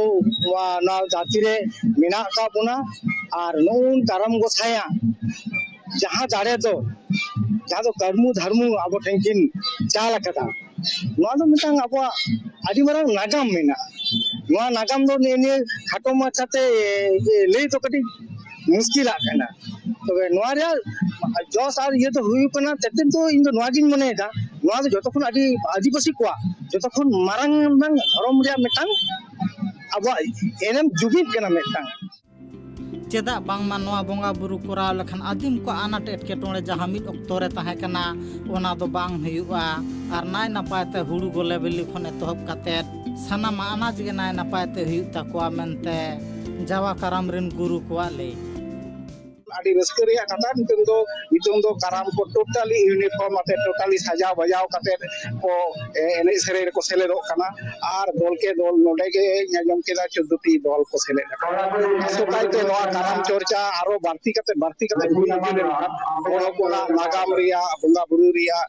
ᱱᱚᱣᱟ ᱱᱚᱣᱟ ᱫᱷᱟᱹᱨᱛᱤ ᱨᱮ ᱢᱮᱱᱟᱜ ᱟᱠᱟᱫ ᱵᱚᱱᱟ᱾ ᱟᱨ ᱱᱩᱜᱼᱩ ᱠᱟᱨᱟᱢ ᱜᱚᱸᱥᱟᱭᱟᱜ ᱡᱟᱦᱟᱸ ᱫᱟᱲᱮ ᱫᱚ, ᱡᱟᱦᱟᱸ ᱫᱚ ᱠᱟᱹᱨᱢᱩ ᱫᱷᱟᱨᱢᱩ ᱟᱵᱚ ᱴᱷᱮᱱ ᱠᱤᱱ ᱪᱟᱞ ᱟᱠᱟᱫᱟ, ᱱᱚᱣᱟ ᱫᱚ ᱢᱤᱫᱴᱟᱝ ᱟᱵᱚᱣᱟᱜ ᱟᱹᱰᱤ ᱢᱟᱨᱟᱝ ᱱᱟᱜᱟᱢ ᱢᱮᱱᱟᱜᱼᱟ᱾ ᱱᱚᱣᱟ ᱱᱟᱜᱟᱢ ᱫᱚ ᱱᱤᱭᱟᱹ ᱱᱤᱭᱟᱹ ᱠᱷᱟᱴᱚ ᱢᱟᱪᱷᱟᱛᱮ ᱞᱟᱹᱭ ᱫᱚ ᱠᱟᱹᱴᱤᱡ ᱢᱩᱥᱠᱤᱞᱟᱜ ᱠᱟᱱᱟ᱾ ᱛᱚᱵᱮ ᱱᱚᱣᱟ ᱨᱮᱭᱟᱜ ᱡᱚᱥ ᱟᱨ ᱤᱭᱟᱹ ᱫᱚ ᱦᱩᱭᱩᱜ ᱠᱟᱱᱟ, ᱛᱮᱛᱮᱫ ᱫᱚ ᱤᱧ ᱫᱚ ᱱᱚᱣᱟ ᱜᱤᱧ ᱢᱚᱱᱮᱭᱮᱫᱟ, ᱱᱚᱣᱟ ᱫᱚ ᱡᱚᱛᱚ ᱠᱷᱚᱱ ᱟᱹᱰᱤ ᱟᱹᱫᱤᱵᱟᱹᱥᱤ ᱠᱚᱣᱟᱜ ᱡᱚᱛᱚ ᱠᱷᱚᱱ ᱢᱟᱨᱟᱝ ᱨᱮᱱᱟᱜ ᱫᱷᱚᱨᱚᱢ ᱨᱮᱭᱟᱜ ᱢᱤᱫᱴᱟᱝ ᱟᱵᱚᱣᱟᱜ ᱮᱱᱮᱢ ᱡᱩᱢᱤᱫ ᱠᱟᱱᱟ ᱢᱤᱫᱴᱟᱝ᱾ ᱪᱮᱫᱟᱜ ᱵᱟᱝᱢᱟ ᱱᱚᱣᱟ ᱵᱚᱸᱜᱟ ᱵᱩᱨᱩ ᱠᱚᱨᱟᱣ ᱞᱮᱠᱷᱟᱱ ᱟᱹᱫᱤᱢ ᱠᱚ ᱟᱱᱟᱴ ᱮᱴᱠᱮᱴᱚᱬᱮ ᱡᱟᱦᱟᱸ ᱢᱤᱫ ᱚᱠᱛᱚ ᱨᱮ ᱛᱟᱦᱮᱸ ᱠᱟᱱᱟ, ᱚᱱᱟ ᱫᱚ ᱵᱟᱝ ᱦᱩᱭᱩᱜᱼᱟ᱾ ᱟᱨ ᱱᱟᱭ ᱱᱟᱯᱟᱭ ᱛᱮ ᱦᱩᱲᱩ ᱜᱚᱞᱮ ᱵᱤᱞᱤ ᱠᱷᱚᱱ ᱮᱛᱚᱦᱚᱵ ᱠᱟᱛᱮᱫ ᱥᱟᱱᱟᱢᱟᱜ ᱟᱱᱟᱡᱽ ᱜᱮ ᱱᱟᱭ ᱱᱟᱯᱟᱭ ᱛᱮ ᱦᱩᱭᱩᱜ ᱛᱟᱠᱚᱣᱟ ᱢᱮᱱᱛᱮ ᱡᱟᱣᱟ ᱠᱟᱨᱟᱢ ᱨᱮᱱ ᱜᱩᱨᱩ ᱠᱚᱣᱟᱜ ᱞᱟᱹᱭ᱾ ᱟᱹᱰᱤ ᱨᱟᱹᱥᱠᱟᱹ ᱨᱮᱭᱟᱜ ᱠᱟᱛᱷᱟ, ᱱᱤᱛᱚᱝ ᱫᱚ ᱱᱤᱛᱚᱝ ᱫᱚ ᱠᱟᱨᱟᱢ ᱠᱚ ᱴᱳᱴᱟᱞᱤ ᱤᱭᱩᱱᱤᱯᱷᱚᱨᱢ ᱟᱛᱮ, ᱴᱳᱴᱟᱞᱤ ᱥᱟᱡᱟᱣ ᱵᱟᱡᱟᱣ ᱠᱟᱛᱮ ᱠᱚ ᱮ, ᱮᱱᱮᱡ ᱥᱮᱨᱮᱧ ᱨᱮᱠᱚ ᱥᱮᱞᱮᱫᱚᱜ ᱠᱟᱱᱟ᱾ ᱟᱨ ᱫᱚᱞ ᱠᱮ ᱫᱚᱞ ᱱᱚᱰᱮ ᱜᱮ ᱟᱸᱡᱚᱢ ᱠᱮᱫᱟ ᱪᱳᱫᱽᱫᱳ ᱴᱤ ᱫᱚᱞ ᱠᱚ ᱥᱮᱞᱮᱫ ᱟᱠᱟᱱᱟ᱾ ᱟᱥᱚᱠᱟᱭᱛᱮ ᱱᱚᱣᱟ ᱠᱟᱨᱟᱢ ᱪᱚᱨᱪᱟ ᱟᱨᱚ ᱵᱟᱹᱲᱛᱤ ᱠᱟᱛᱮ, ᱵᱟᱹᱲᱛᱤ ᱠᱟᱛᱮ ᱦᱩᱭ ᱤᱫᱤ ᱞᱮᱱᱠᱷᱟᱱ ᱦᱚᱲ ᱦᱚᱯᱚᱱᱟᱜ ᱱᱟᱜᱟᱢ ᱨᱮᱭᱟᱜ, ᱵᱚᱸᱜᱟ ᱵᱩᱨᱩ ᱨᱮᱭᱟᱜ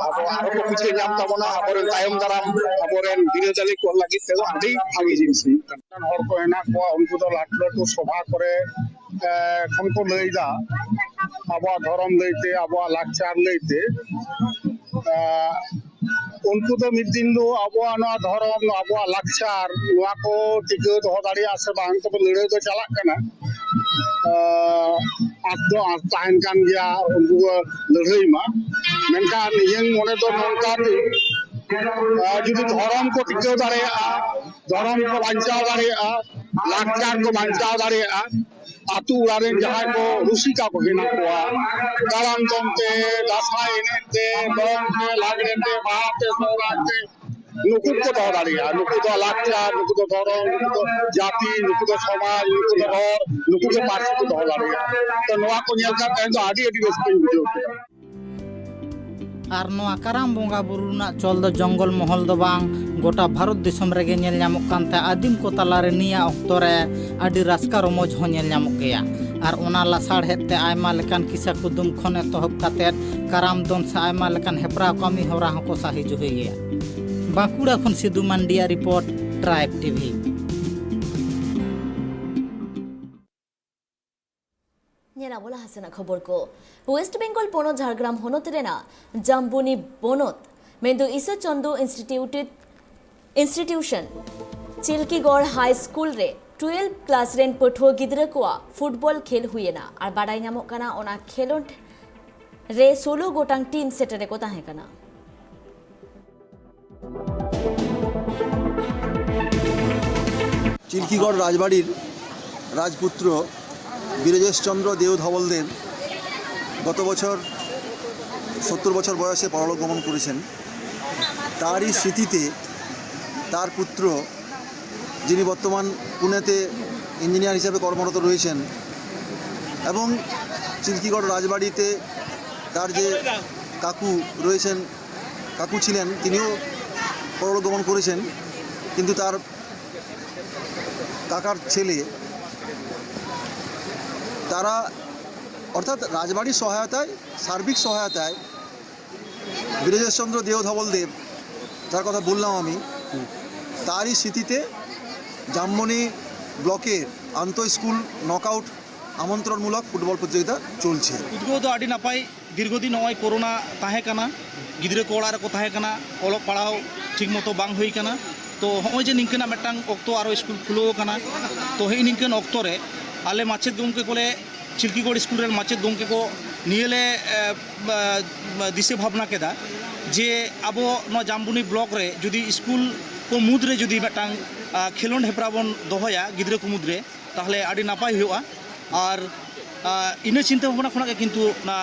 ᱟᱵᱚ ᱟᱨᱚ ᱠᱚ ᱵᱩᱡᱷᱟᱹᱣ ᱧᱟᱢ ᱛᱟᱵᱚᱱᱟ᱾ ᱟᱵᱚᱨᱮᱱ ᱛᱟᱭᱚᱢ ᱫᱟᱨᱟᱢ ᱟᱵᱚᱨᱮᱱ ᱵᱤᱨᱟᱹᱫᱟᱹᱞᱤ ᱠᱚ ᱞᱟᱹᱜᱤᱫ ᱛᱮᱫᱚ ᱟᱹᱰᱤ ᱵᱷᱟᱜᱤ ᱡᱤᱱᱤᱥ ᱦᱩᱭᱩᱜ ᱠᱟᱱᱟ᱾ ᱦᱚᱲ ᱠᱚ ᱦᱮᱱᱟᱜ ᱠᱚᱣᱟ, ᱩᱱᱠᱩ ᱫᱚ ᱞᱟᱹᱴᱩ ᱞᱟᱹᱴᱩ ᱥᱚᱵᱷᱟ ᱠᱚᱨᱮ, ᱮ, ᱠᱷᱚᱱ ᱠᱚ ᱞᱟᱹᱭᱫᱟ, ᱟᱵᱚᱣᱟᱜ ᱫᱷᱚᱨᱚᱢ ᱞᱟᱹᱭᱛᱮ, ᱟᱵᱚᱣᱟᱜ ᱞᱟᱠᱪᱟᱨ ᱞᱟᱹᱭᱛᱮ᱾ ᱮ, ᱩᱱᱠᱩ ᱫᱚ ᱢᱤᱫ ᱫᱤᱱ ᱫᱚ ᱟᱵᱚᱣᱟᱜ ᱱᱚᱣᱟ ᱫᱷᱚᱨᱚᱢ, ᱟᱵᱚᱣᱟᱜ ᱞᱟᱠᱪᱟᱨ, ᱱᱚᱣᱟ ᱠᱚ ᱴᱤᱠᱟᱹᱣ ᱫᱚᱦᱚ ᱫᱟᱲᱮᱭᱟᱜᱼᱟ ᱥᱮ ᱵᱟᱝ, ᱛᱚᱵᱮ ᱞᱟᱹᱲᱦᱟᱹᱭ ᱫᱚ ᱪᱟᱞᱟᱜ ᱠᱟᱱᱟ᱾ ᱮ, ᱟᱸᱥ ᱫᱚ ᱟᱸᱥ ᱛᱟᱦᱮᱱ ᱠᱟᱱ ᱜᱮᱭᱟ, ᱩᱱᱠᱩ ᱠᱚ ᱞᱟᱹᱲᱦᱟᱹᱭ ᱢᱟ᱾ ᱢᱮᱱᱠᱷᱟᱱ ᱤᱧᱟᱹᱝ ᱢᱚᱱᱮ ᱫᱚ ᱱᱚᱝᱠᱟ ᱡᱮ, ᱮ, ᱡᱩᱫᱤ ᱫᱷᱚᱨᱚᱢ ᱠᱚ ᱴᱤᱠᱟᱹᱣ ᱫᱟᱲᱮᱭᱟᱜᱼᱟ, ᱫᱷᱚᱨᱚᱢ ᱠᱚ ᱵᱟᱧᱪᱟᱣ ᱫᱟᱲᱮᱭᱟᱜᱼᱟ, ᱞᱟᱠᱪᱟᱨ ᱠᱚ ᱵᱟᱧᱪᱟᱣ ᱫᱟᱲᱮᱭᱟᱜᱼᱟ, ᱟᱹᱛᱩ ᱚᱲᱟᱜ ᱨᱮᱱ ᱡᱟᱦᱟᱸᱭ ᱠᱚ ᱨᱩᱥᱤᱠᱟ ᱠᱚ ᱢᱮᱱᱟᱜ ᱠᱚᱣᱟ, ᱠᱟᱨᱟᱢ ᱫᱚᱱ ᱛᱮ, ᱫᱟᱸᱥᱟᱭ ᱮᱱᱮᱡ ᱛᱮ, ᱫᱚᱝ ᱛᱮ, ᱞᱟᱜᱽᱲᱮ ᱛᱮ, ᱵᱟᱦᱟ ᱛᱮ, ᱥᱚᱦᱨᱟᱭ ᱛᱮ, ᱱᱩᱠᱩ ᱠᱚ ᱫᱚᱦᱚ ᱫᱟᱲᱮᱭᱟᱜᱼᱟ᱾ ᱱᱩᱠᱩ ᱫᱚ ᱞᱟᱠᱪᱟᱨ, ᱱᱩᱠᱩ ᱫᱚ ᱫᱷᱚᱨᱚᱢ, ᱱᱩᱠᱩ ᱫᱚ ᱡᱟᱹᱛᱤ, ᱱᱩᱠᱩ ᱫᱚ ᱥᱚᱢᱟᱡᱽ, ᱱᱩᱠᱩ ᱫᱚ ᱨᱚᱲ, ᱱᱩᱠᱩ ᱜᱮ ᱯᱟᱹᱨᱥᱤ ᱠᱚ ᱫᱚᱦᱚ ᱫᱟᱲᱮᱭᱟᱜᱼᱟ᱾ ᱛᱚ ᱱᱚᱣᱟ ᱠᱚ ᱧᱮᱞ ᱠᱟᱛᱮ ᱤᱧ ᱫᱚ ᱟᱹᱰᱤ, ᱟᱹᱰᱤ ᱨᱟᱹᱥᱠᱟᱹᱧ ᱵᱩᱡᱷᱟᱹᱣ ᱠᱮᱫᱟ᱾ ᱟᱨ ᱱᱚᱣᱟ ᱠᱟᱨᱟᱢ ᱵᱚᱸᱜᱟ ᱵᱩᱨᱩ ᱨᱮᱱᱟᱜ ᱪᱚᱞ ᱫᱚ ᱡᱚᱝᱜᱚᱞ ᱢᱚᱦᱚᱞ ᱫᱚ ᱵᱟᱝ, ᱜᱚᱴᱟ ᱵᱷᱟᱨᱚᱛ ᱫᱤᱥᱚᱢ ᱨᱮᱜᱮ ᱧᱮᱞ ᱧᱟᱢᱚᱜ ᱠᱟᱱ ᱛᱟᱦᱮᱸ᱾ ᱟᱹᱫᱤᱢ ᱠᱚ ᱛᱟᱞᱟᱨᱮ ᱱᱤᱭᱟᱹ ᱚᱠᱛᱚ ᱨᱮ ᱟᱹᱰᱤ ᱨᱟᱹᱥᱠᱟᱹ ᱨᱚᱢᱚᱡᱽ ᱦᱚᱸ ᱧᱮᱞ ᱧᱟᱢᱚᱜ ᱜᱮᱭᱟ᱾ ᱟᱨ ᱚᱱᱟ ᱞᱟᱥᱟᱲᱦᱮᱫ ᱛᱮ ᱟᱭᱢᱟ ᱞᱮᱠᱟᱱ ᱠᱤᱥᱟ ᱠᱩᱫᱩᱢ ᱠᱷᱚᱱ ᱮᱛᱚᱦᱚᱵ ᱠᱟᱛᱮᱫ ᱠᱟᱨᱟᱢ ᱫᱚᱱ ᱥᱮ ᱟᱭᱢᱟ ᱞᱮᱠᱟᱱ ᱦᱮᱯᱨᱟᱣ ᱠᱟᱹᱢᱤ ᱦᱚᱨᱟ ᱦᱚᱸᱠᱚ ᱥᱟᱹᱦᱤ ᱡᱩᱦᱤ ᱜᱮᱭᱟ᱾ ᱵᱟᱸᱠᱩᱲᱟ ᱠᱷᱚᱱ ᱥᱤᱫᱩ ᱢᱟᱱᱰᱤᱭᱟᱜ ᱨᱤᱯᱳᱨᱴ, ᱴᱨᱟᱭᱤᱵᱽ ᱴᱤᱵᱷᱤ᱾ ᱧᱮᱞ ᱟᱵᱚ ᱞᱟᱦᱟ ᱥᱮᱱᱟᱜ ᱠᱷᱚᱵᱚᱨ ᱠᱚ᱾ ᱳᱭᱮᱥᱴ ᱵᱮᱝᱜᱚᱞ ᱯᱚᱱᱚᱛ ᱡᱷᱟᱲᱜᱨᱟᱢ ᱦᱚᱱᱚᱛ ᱨᱮᱱᱟᱜ ᱡᱟᱢᱵᱩᱱᱤ ᱵᱚᱱᱚᱛ ᱢᱮᱱᱫᱚ ᱤᱥᱚᱨ ᱪᱚᱱᱫᱨᱚ ᱤᱱᱥᱴᱤᱴᱤᱭᱩᱴᱮᱰ ᱤᱱᱥᱴᱤᱴᱤᱭᱩᱥᱚᱱ ᱪᱤᱞᱠᱤᱜᱚᱲ ᱦᱟᱭ ᱥᱠᱩᱞ ᱨᱮ ᱴᱩᱭᱮᱞᱵᱷ ᱠᱞᱟᱥ ᱨᱮᱱ ᱯᱟᱹᱴᱷᱩᱣᱟᱹ ᱜᱤᱫᱽᱨᱟᱹ ᱠᱚᱣᱟᱜ ᱯᱷᱩᱴᱵᱚᱞ ᱠᱷᱮᱞ ᱦᱩᱭᱮᱱᱟ ᱟᱨ ᱵᱟᱰᱟᱭ ᱧᱟᱢᱚᱜ ᱠᱟᱱᱟ ᱚᱱᱟ ᱠᱷᱮᱞᱳᱰ ᱨᱮ ᱥᱳᱞᱳ ᱜᱚᱴᱟᱝ ᱴᱤᱢ ᱥᱮᱴᱮᱨ ᱨᱮᱠᱚ ᱛᱟᱦᱮᱸ ᱠᱟᱱᱟ᱾ চিল্কিগড় রাজবাড়ির রাজপুত্র বীরজেশ চন্দ্র দেও ধবলদেব গত বছর সত্তর বছর বয়সে পরলোক গমন করেছেন। তারই স্মৃতিতে তার পুত্র, যিনি বর্তমান পুনেতে ইঞ্জিনিয়ার হিসেবে কর্মরত রয়েছেন এবং চিল্কিগড় রাজবাড়িতে তার যে কাকু রয়েছেন, কাকু ছিলেন, তিনিও পরলোক গমন করেছেন, কিন্তু তার কাকার ছেলে, তারা অর্থাৎ রাজবাড়ির সহায়তায়, সার্বিক সহায়তায় বীরজেশচন্দ্র দেও ধবলদেব, যার কথা বললাম আমি, তারই স্মৃতিতে জামমণি ব্লকের আন্তঃ স্কুল নকআউট আমন্ত্রণমূলক ফুটবল প্রতিযোগিতা চলছে। ᱩᱫᱽᱜᱟᱹᱣ ᱫᱚ ᱟᱹᱰᱤ ᱱᱟᱯᱟᱭ᱾ ᱫᱤᱨᱜᱷᱚᱫᱤᱱ ᱱᱚᱜᱼᱚᱭ ᱠᱳᱨᱳᱱᱟ ᱛᱟᱦᱮᱸ ᱠᱟᱱᱟ, ᱜᱤᱫᱽᱨᱟᱹ ᱠᱚ ᱚᱲᱟᱜ ᱨᱮᱠᱚ ᱛᱟᱦᱮᱸ ᱠᱟᱱᱟ, ᱚᱞᱚᱜ ᱯᱟᱲᱦᱟᱣ ᱴᱷᱤᱠ ᱢᱚᱛᱚ ᱵᱟᱝ ᱦᱩᱭ ᱠᱟᱱᱟ᱾ ᱛᱚ ᱦᱚᱸᱜᱼᱚᱭ ᱡᱮ ᱱᱤᱝᱠᱟᱹᱱᱟᱜ ᱢᱤᱫᱴᱟᱝ ᱚᱠᱛᱚ ᱟᱨᱚ ᱥᱠᱩᱞ ᱠᱷᱩᱞᱟᱹᱣ ᱠᱟᱱᱟ, ᱛᱚ ᱦᱤᱸᱜᱼᱤ ᱱᱤᱝᱠᱟᱹᱱ ᱚᱠᱛᱚ ᱨᱮ ᱟᱞᱮ ᱢᱟᱪᱮᱫ ᱜᱚᱢᱠᱮ ᱠᱚᱞᱮ, ᱪᱤᱞᱠᱤᱜᱚᱲ ᱥᱠᱩᱞ ᱨᱮᱱ ᱢᱟᱪᱮᱫ ᱜᱚᱢᱠᱮ ᱠᱚ ᱱᱤᱭᱟᱹ ᱞᱮ ᱮ, ᱮ, ᱫᱤᱥᱟᱹ ᱵᱷᱟᱵᱽᱱᱟ ᱠᱮᱫᱟ ᱡᱮ ᱟᱵᱚ ᱱᱚᱣᱟ ᱡᱟᱢᱵᱩᱱᱤ ᱵᱞᱚᱠ ᱨᱮ ᱡᱩᱫᱤ ᱥᱠᱩᱞ ᱠᱚ ᱢᱩᱫᱽᱨᱮ ᱡᱩᱫᱤ ᱢᱤᱫᱴᱟᱝ ᱟ, ᱠᱷᱮᱞᱳᱰ ᱦᱮᱯᱨᱟᱣ ᱵᱚᱱ ᱫᱚᱦᱚᱭᱟ ᱜᱤᱫᱽᱨᱟᱹ ᱠᱚ ᱢᱩᱫᱽᱨᱮ, ᱛᱟᱦᱚᱞᱮ ᱟᱹᱰᱤ ᱱᱟᱯᱟᱭ ᱦᱩᱭᱩᱜᱼᱟ᱾ ᱟᱨ ᱟ, ᱤᱱᱟᱹ ᱪᱤᱱᱛᱟᱹ ᱵᱷᱟᱵᱽᱱᱟ ᱠᱷᱚᱱᱟᱜ ᱜᱮ ᱠᱤᱱᱛᱩ ᱚᱱᱟ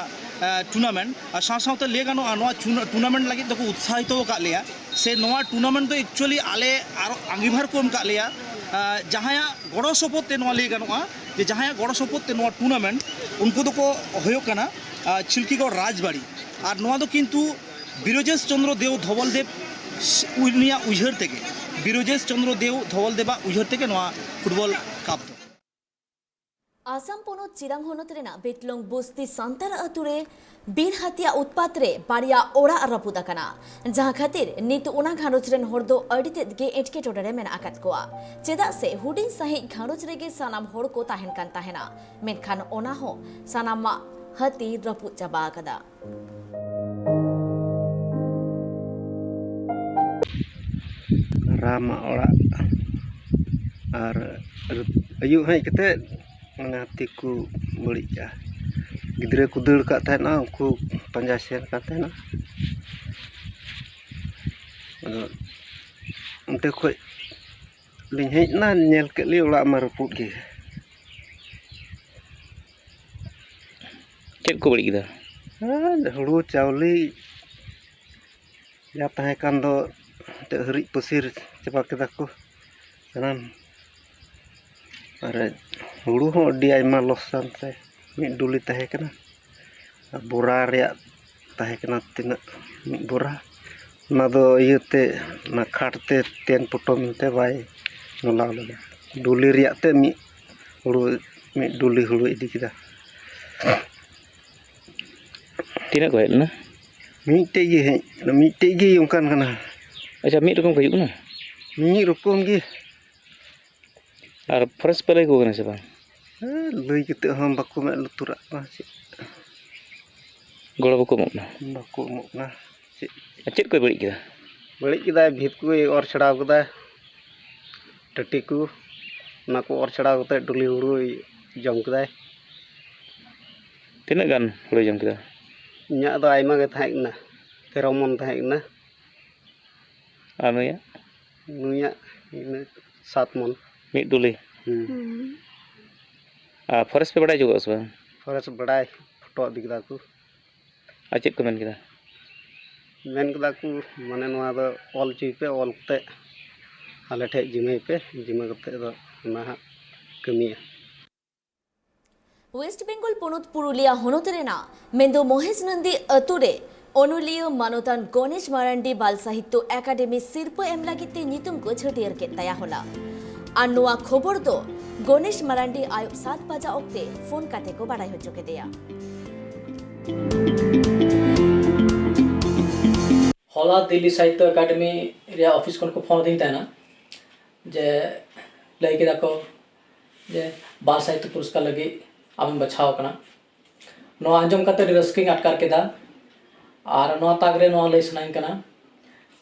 ᱴᱩᱨᱱᱟᱢᱮᱱᱴ, ᱟᱨ ᱥᱟᱶ ᱥᱟᱶᱛᱮ ᱞᱟᱹᱭ ᱜᱟᱱᱚᱜᱼᱟ, ᱱᱚᱣᱟ ᱪᱩᱱ- ᱴᱩᱨᱱᱟᱢᱮᱱᱴ ᱞᱟᱹᱜᱤᱫ ᱫᱚᱠᱚ ᱩᱛᱥᱟᱦᱤᱛᱚ ᱟᱠᱟᱫ ᱞᱮᱭᱟ, ᱥᱮ ᱱᱚᱣᱟ ᱴᱩᱨᱱᱟᱢᱮᱱᱴ ᱫᱚ ᱮᱠᱪᱩᱭᱮᱞᱤ ᱟᱞᱮ ᱟᱨᱚ ᱟᱸᱜᱤᱵᱷᱟᱨ ᱠᱚ ᱮᱢ ᱟᱠᱟᱫ ᱞᱮᱭᱟ᱾ ᱟᱨ ᱡᱟᱦᱟᱸᱭᱟᱜ ᱜᱚᱲᱚ ᱥᱚᱯᱚᱦᱚᱫ ᱛᱮ ᱱᱚᱣᱟ ᱞᱟᱹᱭ ᱜᱟᱱᱚᱜᱼᱟ, ᱡᱮ ᱡᱟᱦᱟᱸᱭᱟᱜ ᱜᱚᱲᱚ ᱥᱚᱯᱚᱦᱚᱫ ᱛᱮ ᱱᱚᱣᱟ ᱴᱩᱨᱱᱟᱢᱮᱱᱴ, ᱩᱱᱠᱩ ᱫᱚᱠᱚ ᱦᱩᱭᱩᱜ ᱠᱟᱱᱟ, ᱟᱨ ᱪᱷᱤᱞᱠᱤᱜᱚᱲ ᱨᱟᱡᱽᱵᱟᱲᱤ᱾ ᱟᱨ ᱱᱚᱣᱟ ᱫᱚ ᱠᱤᱱᱛᱩ ᱵᱤᱨᱚᱡᱮᱥ ᱪᱚᱱᱫᱨᱚ ᱫᱮᱣ ᱫᱷᱚᱵᱚᱞ ᱫᱮᱵ ᱩᱱᱤᱭᱟᱜ ᱩᱭᱦᱟᱹᱨ ᱛᱮᱜᱮ, ᱵᱤᱨᱚᱡᱮᱥ ᱪᱚᱱᱫᱨᱚ ᱫᱮᱣ ᱫᱷᱚᱵᱚᱞ ᱫᱮᱵᱟᱜ ᱩᱭᱦᱟᱹᱨ ᱛᱮᱜᱮ ᱱᱚᱣᱟ ᱯᱷᱩᱴᱵᱚᱞ ᱠᱟᱯ ᱫᱚ᱾ ᱟᱥᱟᱢ ᱯᱚᱱᱚᱛ ᱪᱤᱨᱟᱝ ᱦᱚᱱᱚᱛ ᱨᱮᱱᱟᱜ ᱵᱮᱛᱞᱚᱝ ᱵᱚᱥᱛᱤ ᱥᱟᱱᱛᱟᱲ ᱟᱹᱛᱩ ᱨᱮ ᱵᱤᱨ ᱦᱟᱹᱛᱤᱭᱟᱜ ᱩᱛᱯᱟᱛ ᱨᱮ ᱵᱟᱨᱭᱟ ᱚᱲᱟᱜ ᱨᱟᱹᱯᱩᱫ ᱟᱠᱟᱱᱟ, ᱡᱟᱦᱟᱸ ᱠᱷᱟᱹᱛᱤᱨ ᱱᱤᱛ ᱚᱱᱟ ᱜᱷᱟᱨᱚᱸᱡᱽ ᱨᱮᱱ ᱦᱚᱲ ᱫᱚ ᱟᱹᱰᱤ ᱛᱮᱫ ᱜᱮ ᱮᱴᱠᱮᱴᱚᱬᱮ ᱨᱮ ᱢᱮᱱᱟᱜ ᱟᱠᱟᱫ ᱠᱚᱣᱟ᱾ ᱪᱮᱫᱟᱜ ᱥᱮ ᱦᱩᱰᱤᱧ ᱥᱟᱹᱦᱤᱡ ᱜᱷᱟᱨᱚᱸᱡᱽ ᱨᱮᱜᱮ ᱥᱟᱱᱟᱢ ᱦᱚᱲ ᱠᱚ ᱛᱟᱦᱮᱱ ᱠᱟᱱ ᱛᱟᱦᱮᱱᱟ, ᱢᱮᱱᱠᱷᱟᱱ ᱚᱱᱟ ᱦᱚᱸ ᱥᱟᱱᱟᱢᱟᱜ ᱦᱟᱹᱛᱤ ᱨᱟᱹᱯᱩᱫ ᱪᱟᱵᱟ ᱟᱠᱟᱫᱟ᱾ ᱨᱟᱢᱟᱜ ᱚᱲᱟᱜ ᱟᱨ ᱟᱹᱭᱩᱵ ᱦᱮᱡ ᱠᱟᱛᱮ ᱢᱟᱱᱮ ᱦᱟᱹᱛᱤ ᱠᱚ ᱵᱟᱹᱲᱤᱡ ᱠᱟᱜᱼᱟ᱾ ᱜᱤᱫᱽᱨᱟᱹ ᱠᱚ ᱫᱟᱹᱲ ᱠᱟᱜ ᱛᱟᱦᱮᱱᱟ, ᱩᱱᱠᱩ ᱯᱟᱸᱡᱟ ᱥᱮᱱ ᱠᱟᱱ ᱛᱟᱦᱮᱱᱟ᱾ ᱟᱫᱚ ᱚᱱᱛᱮ ᱠᱷᱚᱡ ᱞᱤᱧ ᱦᱮᱡ ᱮᱱᱟ, ᱧᱮᱞ ᱠᱮᱫ ᱞᱤᱧ ᱚᱲᱟᱜ ᱢᱟ ᱨᱟᱹᱯᱩᱫ ᱜᱮ᱾ ᱪᱮᱫ ᱠᱚ ᱵᱟᱹᱲᱤᱡ ᱠᱮᱫᱟ? ᱦᱮᱸ, ᱦᱩᱲᱩ ᱪᱟᱣᱞᱮ ᱡᱟ ᱛᱟᱦᱮᱸ ᱠᱟᱱ ᱫᱚ ᱮᱱᱛᱮᱫ ᱦᱤᱨᱤᱡ ᱯᱟᱹᱥᱤᱨ ᱪᱟᱵᱟ ᱠᱮᱫᱟ ᱠᱚ ᱥᱟᱱᱟᱢ᱾ ᱟᱨ ᱦᱩᱲᱩ ᱦᱚᱸ ᱟᱹᱰᱤ ᱟᱭᱢᱟ ᱞᱚᱥᱠᱟᱱ ᱛᱮ ᱢᱤᱫ ᱰᱩᱞᱤ ᱛᱟᱦᱮᱸ ᱠᱟᱱᱟ᱾ ᱟᱨ ᱵᱚᱨᱟ ᱨᱮᱭᱟᱜ ᱛᱟᱦᱮᱸ ᱠᱟᱱᱟ ᱛᱤᱱᱟᱹᱜ, ᱢᱤᱫ ᱵᱚᱨᱟ, ᱚᱱᱟ ᱫᱚ ᱤᱭᱟᱹᱛᱮ, ᱚᱱᱟ ᱠᱷᱟᱴ ᱛᱮ ᱛᱮᱱ ᱯᱚᱴᱚᱢ ᱛᱮ ᱵᱟᱭ ᱜᱚᱞᱟᱣ ᱞᱮᱫᱟ᱾ ᱰᱩᱞᱤ ᱨᱮᱭᱟᱜ ᱛᱮ ᱢᱤᱫ ᱦᱩᱲᱩ, ᱢᱤᱫ ᱰᱩᱞᱤ ᱦᱩᱲᱩ ᱤᱫᱤ ᱠᱮᱫᱟ᱾ ᱛᱤᱱᱟᱹᱜ ᱠᱚ ᱦᱮᱡ ᱞᱮᱱᱟ? ᱢᱤᱫᱴᱮᱡ ᱜᱮ ᱦᱮᱡ, ᱢᱤᱫᱴᱮᱡ ᱜᱮ ᱚᱱᱠᱟᱱ ᱠᱟᱱᱟ᱾ ᱟᱪᱪᱷᱟ, ᱢᱤᱫ ᱨᱚᱠᱚᱢ ᱠᱚ ᱦᱤᱡᱩᱜ ᱠᱟᱱᱟ? ᱢᱤᱫ ᱨᱚᱠᱚᱢ ᱜᱮ᱾ ᱟᱨ ᱯᱷᱚᱨᱮᱥᱴ ᱯᱮ ᱞᱟᱹᱭ ᱟᱠᱚ ᱠᱟᱱᱟ ᱥᱮ ᱵᱟᱝ? ᱦᱮᱸ, ᱞᱟᱹᱭ ᱠᱟᱛᱮ ᱦᱚᱸ ᱵᱟᱠᱚ ᱢᱮᱫ ᱞᱩᱛᱩᱨᱟᱜ ᱠᱟᱱᱟ᱾ ᱪᱮᱫ ᱜᱚᱲᱚ ᱵᱟᱠᱚ ᱮᱢᱚᱜ ᱠᱟᱱᱟ? ᱵᱟᱠᱚ ᱮᱢᱚᱜ ᱠᱟᱱᱟ᱾ ᱪᱮᱫ ᱟᱨ ᱪᱮᱫ ᱠᱚᱭ ᱵᱟᱹᱲᱤᱡ ᱠᱮᱫᱟ? ᱵᱟᱹᱲᱤᱡ ᱠᱮᱫᱟᱭ, ᱵᱷᱤᱛ ᱠᱚᱭ ᱚᱨ ᱪᱷᱟᱲᱟᱣ ᱠᱮᱫᱟ, ᱴᱟᱹᱴᱤ ᱠᱚ, ᱚᱱᱟ ᱠᱚ ᱚᱨ ᱪᱷᱟᱲᱟᱣ ᱠᱟᱛᱮ ᱰᱩᱞᱤ ᱦᱩᱲᱩᱭ ᱡᱚᱢ ᱠᱮᱫᱟᱭ᱾ ᱛᱤᱱᱟᱹᱜ ᱜᱟᱱ ᱦᱩᱲᱩᱭ ᱡᱚᱢ ᱠᱮᱫᱟ? ᱤᱧᱟᱹᱜ ᱫᱚ ᱟᱭᱢᱟ ᱜᱮ ᱛᱟᱦᱮᱸ ᱠᱟᱱᱟ, ᱛᱮᱨᱚ ᱢᱚᱱ ᱛᱟᱦᱮᱸ ᱠᱟᱱᱟ᱾ ᱟᱨ ᱱᱩᱭᱟᱜ? ᱱᱩᱭᱟᱜ ᱤᱱᱟᱹ ᱥᱟᱛ ᱢᱚᱱ᱾ ᱢᱤᱫ ᱰᱩᱞᱤ? ᱦᱩᱸ᱾ ᱦᱩᱸ᱾ ᱟᱨ ᱯᱷᱚᱨᱮᱥᱴ ᱯᱮ ᱵᱟᱲᱟᱭ ᱦᱚᱪᱚ ᱠᱟᱜ ᱥᱮ ᱵᱟᱝ? ᱯᱷᱚᱨᱮᱥᱴ ᱵᱟᱲᱟᱭ ᱯᱷᱳᱴᱳ ᱤᱫᱤ ᱠᱮᱫᱟ ᱠᱚ᱾ ᱟᱨ ᱪᱮᱫ ᱠᱚ ᱢᱮᱱ ᱠᱮᱫᱟ? ᱢᱮᱱ ᱠᱮᱫᱟ ᱠᱚ, ᱢᱟᱱᱮ, ᱱᱚᱣᱟ ᱫᱚ ᱚᱞ ᱦᱚᱪᱚᱭ ᱯᱮ, ᱚᱞ ᱠᱟᱛᱮ ᱟᱞᱮ ᱴᱷᱮᱡ ᱡᱤᱢᱟᱹᱭ ᱯᱮ, ᱡᱤᱢᱟᱹ ᱠᱟᱛᱮ ᱫᱚ ᱚᱱᱟ ᱦᱟᱸᱜ ᱠᱟᱹᱢᱤᱭᱟ᱾ ᱣᱮᱥᱴ ᱵᱮᱝᱜᱚᱞ ᱯᱚᱱᱚᱛ ᱯᱩᱨᱩᱞᱤᱭᱟ ᱦᱚᱱᱚᱛ ᱨᱮᱱᱟᱜ ᱢᱮᱱᱫᱚ ᱢᱚᱦᱮᱥ ᱱᱚᱱᱫᱤ ᱟᱹᱛᱩ ᱨᱮ ᱚᱱᱚᱞᱤᱭᱟᱹ ᱢᱟᱱᱚᱛᱟᱱ ᱜᱚᱱᱮᱥ ᱢᱟᱨᱟᱱᱰᱤ ᱵᱟᱞ ᱥᱟᱦᱤᱛᱛᱚ ᱮᱠᱟᱰᱮᱢᱤ ᱥᱤᱨᱯᱟᱹ ᱮᱢ ᱞᱟᱹᱜᱤᱫ ᱛᱮ ᱧᱩᱛᱩᱢ ᱠᱚ ᱪᱷᱟᱹᱴᱭᱟᱹᱨ ᱠᱮᱫ ᱛᱟᱭᱟ ᱦᱚᱞᱟ᱾ ᱟᱨ ᱱᱚᱣᱟ ᱠᱷᱚᱵᱚᱨ ᱫᱚ ᱜᱚᱱᱮᱥ ᱢᱟᱨᱟᱱᱰᱤ ᱟᱭᱩᱵ ᱥᱟᱛ ᱵᱟᱡᱟ ᱚᱠᱛᱮ ᱯᱷᱳᱱ ᱠᱟᱛᱮ ᱠᱚ ᱵᱟᱲᱟᱭ ᱦᱚᱪᱚ ᱠᱮᱫᱮᱭᱟ᱾ ᱦᱚᱞᱟ ᱫᱤᱞᱞᱤ ᱥᱟᱦᱤᱛᱛᱚ ᱮᱠᱟᱰᱮᱢᱤ ᱨᱮᱭᱟᱜ ᱚᱯᱷᱤᱥ ᱠᱷᱚᱱ ᱠᱚ ᱯᱷᱳᱱ ᱟᱹᱫᱤᱧ ᱛᱟᱦᱮᱱᱟ, ᱡᱮ ᱞᱟᱹᱭ ᱠᱮᱫᱟ ᱠᱚ ᱡᱮ ᱵᱟᱞ ᱥᱟᱦᱤᱛᱛᱚ ᱯᱩᱨᱚᱥᱠᱟᱨ ᱞᱟᱹᱜᱤᱫ ᱟᱢᱮᱢ ᱵᱟᱪᱷᱟᱣ ᱟᱠᱟᱱᱟ᱾ ᱱᱚᱣᱟ ᱟᱸᱡᱚᱢ ᱠᱟᱛᱮ ᱟᱹᱰᱤ ᱨᱟᱹᱥᱠᱟᱹᱧ ᱟᱴᱠᱟᱨ ᱠᱮᱫᱟ᱾ ᱟᱨ ᱱᱚᱣᱟ ᱛᱟᱠ ᱨᱮ ᱱᱚᱣᱟ ᱞᱟᱹᱭ ᱥᱟᱱᱟᱧ ᱠᱟᱱᱟ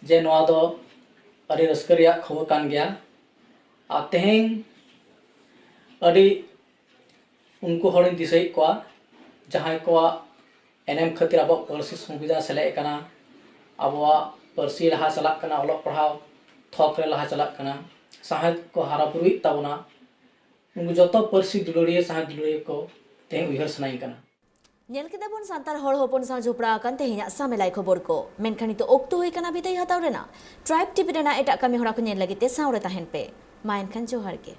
ᱡᱮ ᱱᱚᱣᱟ ᱫᱚ ᱟᱹᱰᱤ ᱨᱟᱹᱥᱠᱟᱹ ᱨᱮᱭᱟᱜ ᱠᱷᱚᱵᱚᱨ ᱠᱟᱱ ᱜᱮᱭᱟ᱾ ᱟᱨ ᱛᱮᱦᱮᱧ ᱟᱹᱰᱤ ᱩᱱᱠᱩ ᱦᱚᱲᱤᱧ ᱫᱤᱥᱟᱹᱭᱮᱫ ᱠᱚᱣᱟ, ᱡᱟᱦᱟᱸᱭ ᱠᱚᱣᱟᱜ ᱮᱱᱮᱢ ᱠᱷᱟᱹᱛᱤᱨ ᱟᱵᱚᱣᱟᱜ ᱯᱟᱹᱨᱥᱤ ᱥᱚᱝᱵᱤᱫᱷᱟᱱ ᱥᱮᱞᱮᱫ ᱟᱠᱟᱱᱟ, ᱟᱵᱚᱣᱟᱜ ᱯᱟᱹᱨᱥᱤ ᱞᱟᱦᱟ ᱪᱟᱞᱟᱜ ᱠᱟᱱᱟ, ᱚᱞᱚᱜ ᱯᱟᱲᱦᱟᱣ ᱛᱷᱚᱠ ᱨᱮ ᱞᱟᱦᱟ ᱪᱟᱞᱟᱜ ᱠᱟᱱᱟ, ᱥᱟᱶᱦᱮᱫ ᱠᱚ ᱦᱟᱨᱟ ᱵᱩᱨᱩᱭᱮᱫ ᱛᱟᱵᱚᱱᱟ᱾ ᱩᱱᱠᱩ ᱡᱚᱛᱚ ᱯᱟᱹᱨᱥᱤ ᱫᱩᱞᱟᱹᱲᱤᱭᱟᱹ, ᱥᱟᱶᱦᱮᱫ ᱫᱩᱞᱟᱹᱲᱤᱭᱟᱹ ᱠᱚ ᱛᱮᱦᱮᱧ ᱩᱭᱦᱟᱹᱨ ᱥᱟᱱᱟᱧ ᱠᱟᱱᱟ᱾ ᱧᱮᱞ ᱠᱮᱫᱟ ᱵᱚᱱ ᱥᱟᱱᱛᱟᱲ ᱦᱚᱲ ᱦᱚᱯᱚᱱ ᱥᱟᱶ ᱡᱚᱯᱲᱟᱣ ᱟᱠᱟᱱ ᱛᱮᱦᱮᱧᱟᱜ ᱥᱟᱢᱮᱞᱟᱭ ᱠᱷᱚᱵᱚᱨ ᱠᱚ᱾ ᱢᱮᱱᱠᱷᱟᱱ ᱱᱤᱛᱚᱜ ᱚᱠᱛᱚ ᱦᱩᱭ ᱠᱟᱱᱟ ᱵᱤᱫᱟᱹᱭ ᱦᱟᱛᱟᱣ ᱨᱮᱱᱟᱜ᱾ ᱴᱨᱟᱭᱤᱵᱽ ᱴᱤᱵᱷᱤ ᱨᱮᱱᱟᱜ ᱮᱴᱟᱜ ᱠᱟᱹᱢᱤ ᱦᱚᱨᱟ ᱠᱚ ᱧᱮᱞ ᱞᱟᱹᱜᱤᱫ ᱛᱮ ᱥᱟᱶ ᱨᱮ ᱛᱟᱦᱮᱱ ᱯᱮ᱾ ᱢᱟ ᱮᱱᱠᱷᱟᱱ ᱡᱚᱦᱟᱨ ᱜᱮ᱾